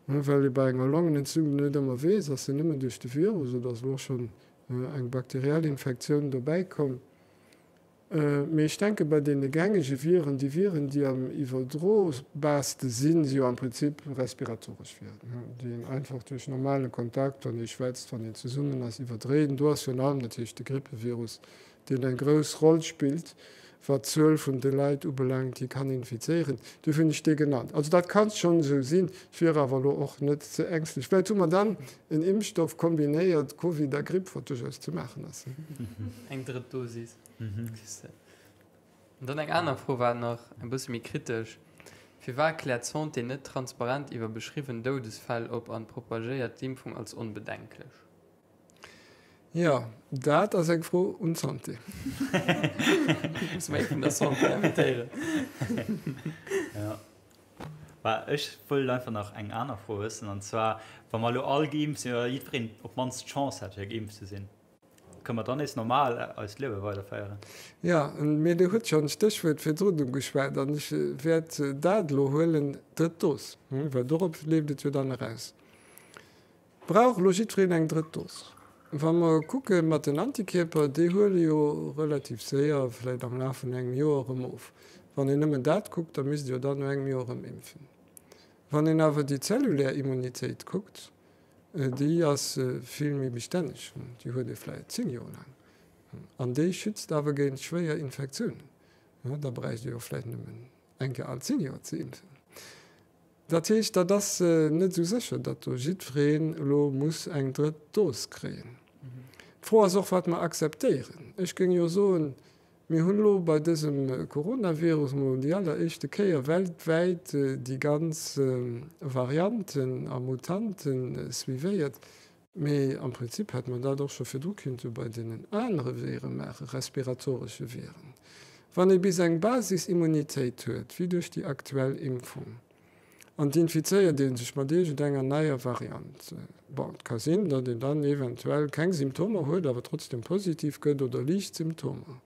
A: well ee bei enger Longenentzündung net ëmmer weess, ass se nëmmen duerch de Virus oder ass elo och schonn eng bakteriell Infektioun dobäi komm. Mee ech denke bei deene gängege Viren, déi Viren, déi am iwwerdrobarste sinn, si jo am Prinzip respiratoresch Viren, déi een einfach duerch normale Kontakt, wann ee schwätzt, wann een zesummen ass, iwwerdréit. Do ass virun allem natierlech de Grippevirus, deen eng grouss Roll spillt, wat d'Zuel vun de Leit ubelaangt, déi kann infizéieren. Duerfir hunn ech dee genannt. Also dat kann schonn esou sinn. Ech wier awer elo och net ze ängstlech. Vläicht hu mer dann en Impfstoff kombinéiert, Covid a Gripp, wat duerchaus ze maachen ass.
C: Eng drëtt Dosis. An dann eng aner Fro war nach e bësse méi kritesch, Firwat kläert d'Santé net transparent iwwer beschriwwen Doudesfäll op an propagéiert d'Impfung als onbedenklech?
A: Jo, dat ass eng Fro un d'Santé.
C: Musse mer ee vun der Santé invitéieren.
B: Jo. Bah, ech wëllt einfach nach eng aner Fro wëssen, an zwar, wa mer elo all geimpft sinn, oder jiddwereen op d'mannst d'Chance hätt fir geimpft ze sinn, kënne mer dann nees normal eist Liewe weiderféieren?
A: Jo, mee Dir hutt schonn d'Stéchwuert virdrun ugeschwat, an ech wäert dat elo huelen, d'drëtt Dos, well dorop leeft et jo dann eraus. Brauch elo jiddwereen eng drëtt Dos? Wa mer kucke mat den Antikierper, déi huele jo relativ séier, vläicht am Laf vun engem Joer erëm of. Wann een nëmmen dat kuckt, da misst ee jo dann no engem Joer erëm impfen. Wann een awer déi zellulär Immunitéit kuckt, déi ass vill méi bestänneg, déi huet ee vläicht 10 Joer laang an déi schützt awer géint schwéier Infektiounen. Da bräicht ee jo vläicht nëmmen eng Kéier all 10 Joer ze impfen. Dat heescht, dat ass net esou sécher, datt do jiddwereen elo muss eng drëtt Dos kréien. D'Fro ass och, wat mer akzeptéieren. Ech géing jo soen, mir hunn elo bei dësem Coronavirus emol déi alleréischte Kéier weltwäit déi ganz Varianten a Mutante suivéiert. Mee am Prinzip hätt mer dat och scho virdru kinnte bei deenen anere Vire maachen, respiratoresche Viren. Wann ee bis eng Basisimmunitéit huet, wéi duerch déi aktuell Impfung, an et infizéiert ee sech mat iergendenger neier Variant, bon, et ka sinn, datt een dann eventuell keng Symptomer huet, awer trotzdem positiv gëtt oder liicht Symptomer.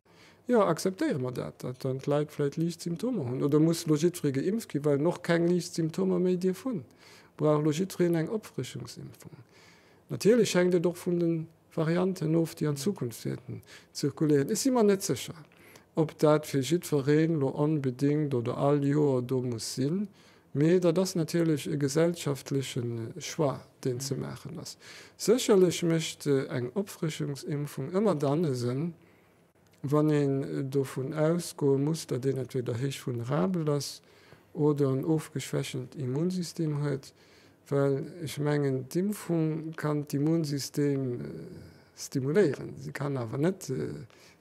A: Jo, akzeptéiere mer dat, datt dann d'Leit vläicht liicht Symptomer hunn? Oder muss elo jiddweree geimpft ginn, well en och keng liicht Symptomer méi dierf hunn? Brauch elo jiddwereen eng Opfrëschungsimpfung? Natierlech hänkt et och vun de Varianten of, déi an Zukunft wäerten zirkuléieren. Ech si mer net sécher, ob dat fir jiddwereen elo onbedéngt oder all Joer do muss sinn. Mee dat ass natierlech e gesellschaftleche Choix, deen ze maachen ass. Sécherlech mécht eng Opfrëschungsimpfung ëmmer dann e Sënn, Wann een dovun ausgoe muss, datt een entweder héich vulnerabel ass oder en ofgeschwächent Immunsystem huet, well ech mengen, d'Impfung kann d'Immunsystem stimuléieren, se kann awer net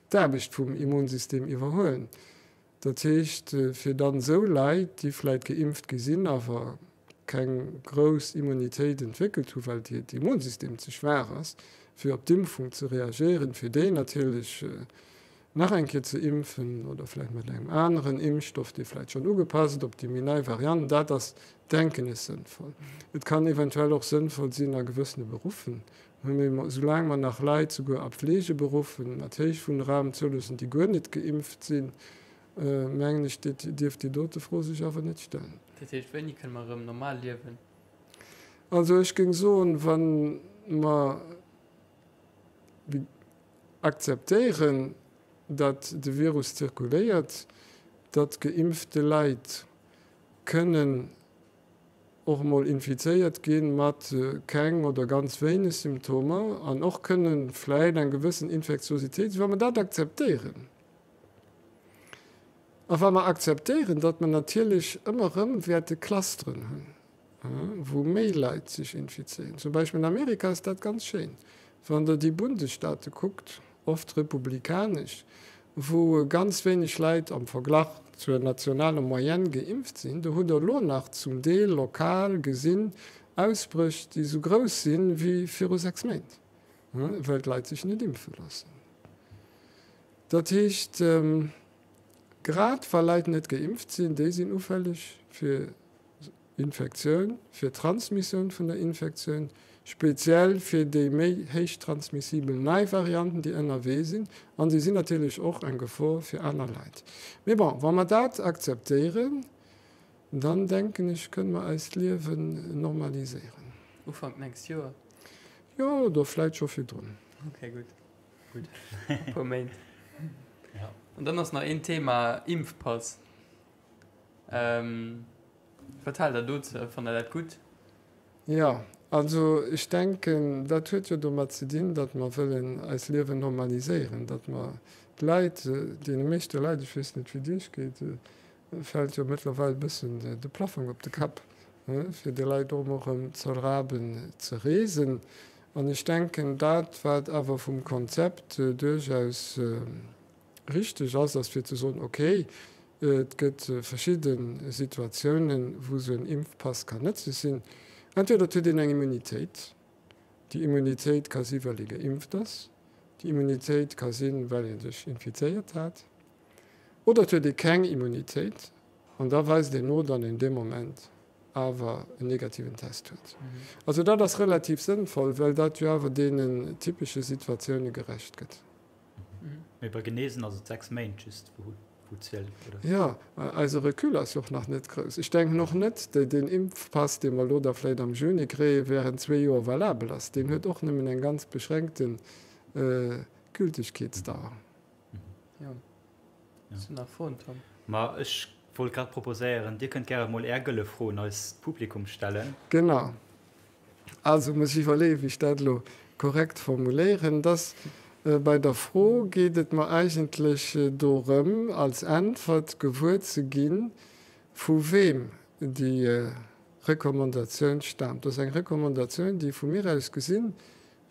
A: d'Aarbecht vum Immunsystem iwwerhuelen. Dat heescht, fir dann esou Leit, déi vläicht geimpft gi sinn, awer. keng grouss Immunitéit entwéckelt hu well hiert Immunsystem ze schwaach ass, fir op d'Impfung ze reagéieren, fir déi natierlech nach eng Kéier ze impfen oder vläicht mat engem aneren Impfstoff, dee vläicht schonn ugepasst op déi méi nei Variant. Dat ass, denken ech, sënnvoll. Et kann eventuell och sënnvoll sinn a gewëssene Beruffen, mee soulaang mer nach Leit souguer a Pflegeberuffen mat Héichwunnraum zouloossen, déi guer net geimpft sinn, mengen ech, dierf déi dote Fro sech awer net stellen.
C: Dat heescht, wéini kënne mer erëm normal liewen?
A: Also ech géing soen, wa mer akzeptéieren, datt de Virus zirkuléiert, datt geimpfte Leit kënnen och emol infizéiert gi mat keng oder ganz wéineg Symptomer an och kënnen vläicht eng gewëssen Infektiositéit, wa mer dat akzeptéieren a wa mer akzeptéieren, datt mer natierlech ëmmer erëm wäerte Clusteren hunn, wou méi Leit sech infizéieren. Zum Beispill an Amerika ass dat ganz schéin, wann Der déi Bundesstaate kuckt, oft republikanesch, wou ganz wéineg Leit am Verglach zur nationaler Moyenne geimpft sinn. Do hutt Der elo nach zum Deel lokal gesinn Ausbréch, déi esou grouss sinn wéi viru 6 Méint, well d'Leit sech net impfe loossen. Dat heescht, grad wa Leit net geimpft sinn, déi sinn ufälleg fir Infektioun, fir d'Transmissioun vun der Infektioun, speziell fir déi méi héich transmissibel nei Varianten, déi ënnerwee sinn, an si sinn natierlech och eng Gefor fir aner Leit. Mee bon, wa mer dat akzeptéieren, dann denken ech, kënne mer eist Liewen normaliséieren.
C: Ufank d'nächst Joer?
A: Jo, oder vläit scho virdrun.
C: Okay, gutt. Gutt, e puer Méint. An dann ass nach een Thema, Impfpass. Wat haalt der dozou? Fannt der dat gutt?
A: Jo, also ech denken, dat huet jo domat ze dinn, datt mer wëllen eist Liewen normaliséieren, datt mer d'Leit, deene meeschte Leit, ech weess net wéi et Iech geet, fält jo mëttlerweil e bëssen de Plaffong op de Kapp, fir de Leit och emol erëm ze erlaben ze reesen. An ech denken, dat wat awer vum Konzept duerchaus Richteg ass, ass fir ze soen, okay, et gëtt verschidde Situatiounen, wou esou en Impfpass kann nëtzlech sinn. Entweder et huet een eng Immunitéit, déi Immunitéit ka si well ee geimpft ass, déi Immunitéit ka sinn, well ee sech infizéiert hat, oder et huet ee keng Immunitéit an da weist een no, datt een dee Moment awer en negativen Test huet. Also dat ass relativ sënnvoll, well dat jo awer deenen typesche Situatioune gerecht gëtt.
B: Mee bei Genesen ass et 6 Méint just wou zielt,
A: oder? Jo, eise Recul ass jo och nach net grouss. Ech denken och net, déi deen Impfpass, dee mer elo da vläicht am Juni kréien, während zwee Joer valabel ass. Deen huet och nëmmen eng ganz beschränkte Gültegkeetsdauer.
C: Jo. Hues du nach Froen, Tom?
B: Ma ech wollt grad proposéieren, Dir kënnt gäre mol Är gëlle Fro un eist Publikum stellen.
A: Genau. Also muss ech iwwerleeën, wéi ech dat elo korrekt formuléieren. Dass bei der Fro geet et mer eigentlech dorëm, als Äntwert gewuer ze ginn, vu weem déi Recommandatioun staamt. Dat ass eng Recommandatioun, déi vu mir aus gesinn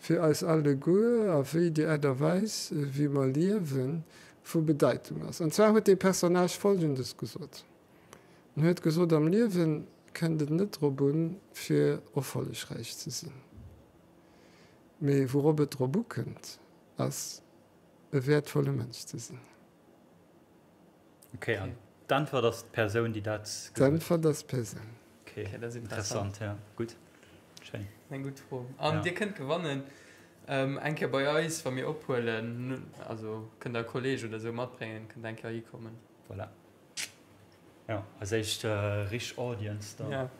A: fir eis alleguer a wéi déi Aart a Weis, wéi mer liewen, vu Bedeitung ass. An zwar huet dee Personnage Folgendes gesot. En huet gesot, Am Liewe kënnt et net drop un, fir erfollegräich ze sinn, mee wourop et drop ukënnt, ass, e wäertvolle Mënsch ze sinn.
B: Ok, an d'Äntwert ass d'Persoun, déi dat
A: gesot huet? D'Äntwert ass d'Persoun.
B: Ok, dat ass interessant, ja, gutt, schéin.
C: Eng gutt Fro. An Dir kënnt gewannen, eng Kéier bei eis, wa mir ophuelen, also kënnt Der e Kolleeg oder esou matbréngen, kënnt eng Kéier hikommen.
B: Voilà. Ja, eis éischt richteg Audience
C: dann. Ja,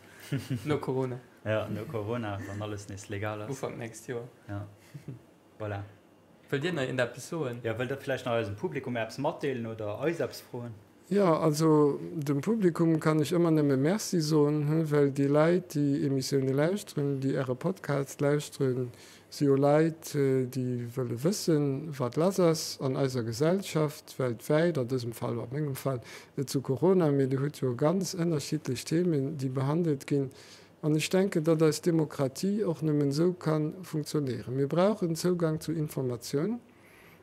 C: no Corona.
B: Ja, no Corona, wann alles nees legal ass.
C: Ufank nächst Joer.
B: Ja, voilà.
C: Wëllt Dir nach iergendeppes soen?
B: Ja, wëllt Der vläicht nach eisem Publikum eppes matdeelen oder eis eppes froen?
A: Jo, also dem Publikum kann ech ëmmer nëmme Merci soen, well déi Leit, déi Emissioune lauschteren, déi Äre Podcast lauschteren, si jo Leit, déi wëlle wëssen, wat lass ass an eiser Gesellschaft, weltwäit, an dësem Fall, a mengem Fall, zu Corona. Mee Dir hutt jo ganz ënnerschiddlech Themen, déi behandelt ginn. An ech denken, datt eis Demokratie och nëmmen esou ka funktionéieren. Mir brauchen Zougang zu Informatioun.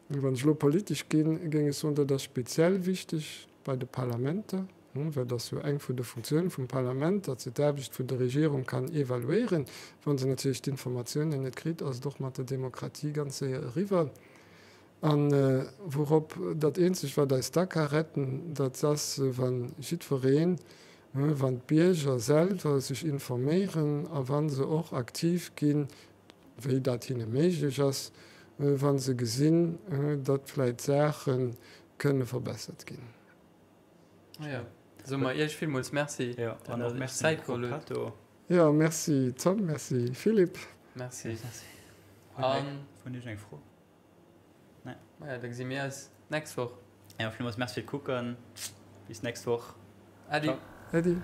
A: Wann ech elo politesch ginn, géing ech soen, dat ass speziell wichteg bei de Parlamenter. Well et ass jo eng vun de Funktioune vum Parlament, datt se d'Aarbecht vun der Regierung kann evaluéieren. Wa se natierlech d'Informatiounen net kritt, ass et och mat der Demokratie ganz séier eriwwer. A wourop dat eenzegt, wat eis da ka retten, dat ass, wa jiddwereen, wann d'Bierger selwer sech informéieren a wa se och aktiv ginn, wéi dat hinne méiglech ass, wa se gesinn, datt vläicht Saache kënne verbessert ginn.
C: Ja, soe mer Iech villmools Merci,
B: Ja,
C: datt
B: an
C: Der
B: och
C: Iech
B: Merci
C: Zäit geholl hutt.
B: Pato.
A: Jo, merci Tom, merci Philippe.
C: Merci.
B: Merci. Huet
C: An
B: vun Iech eng Fro? Nee.
C: Maja, da gesi mir eis d'nächst Woch.
B: Ja, villmools Merci fir d'Kucken. Bis d'nächst Woch.
C: Äddi.
B: Ciao.
A: Äddi.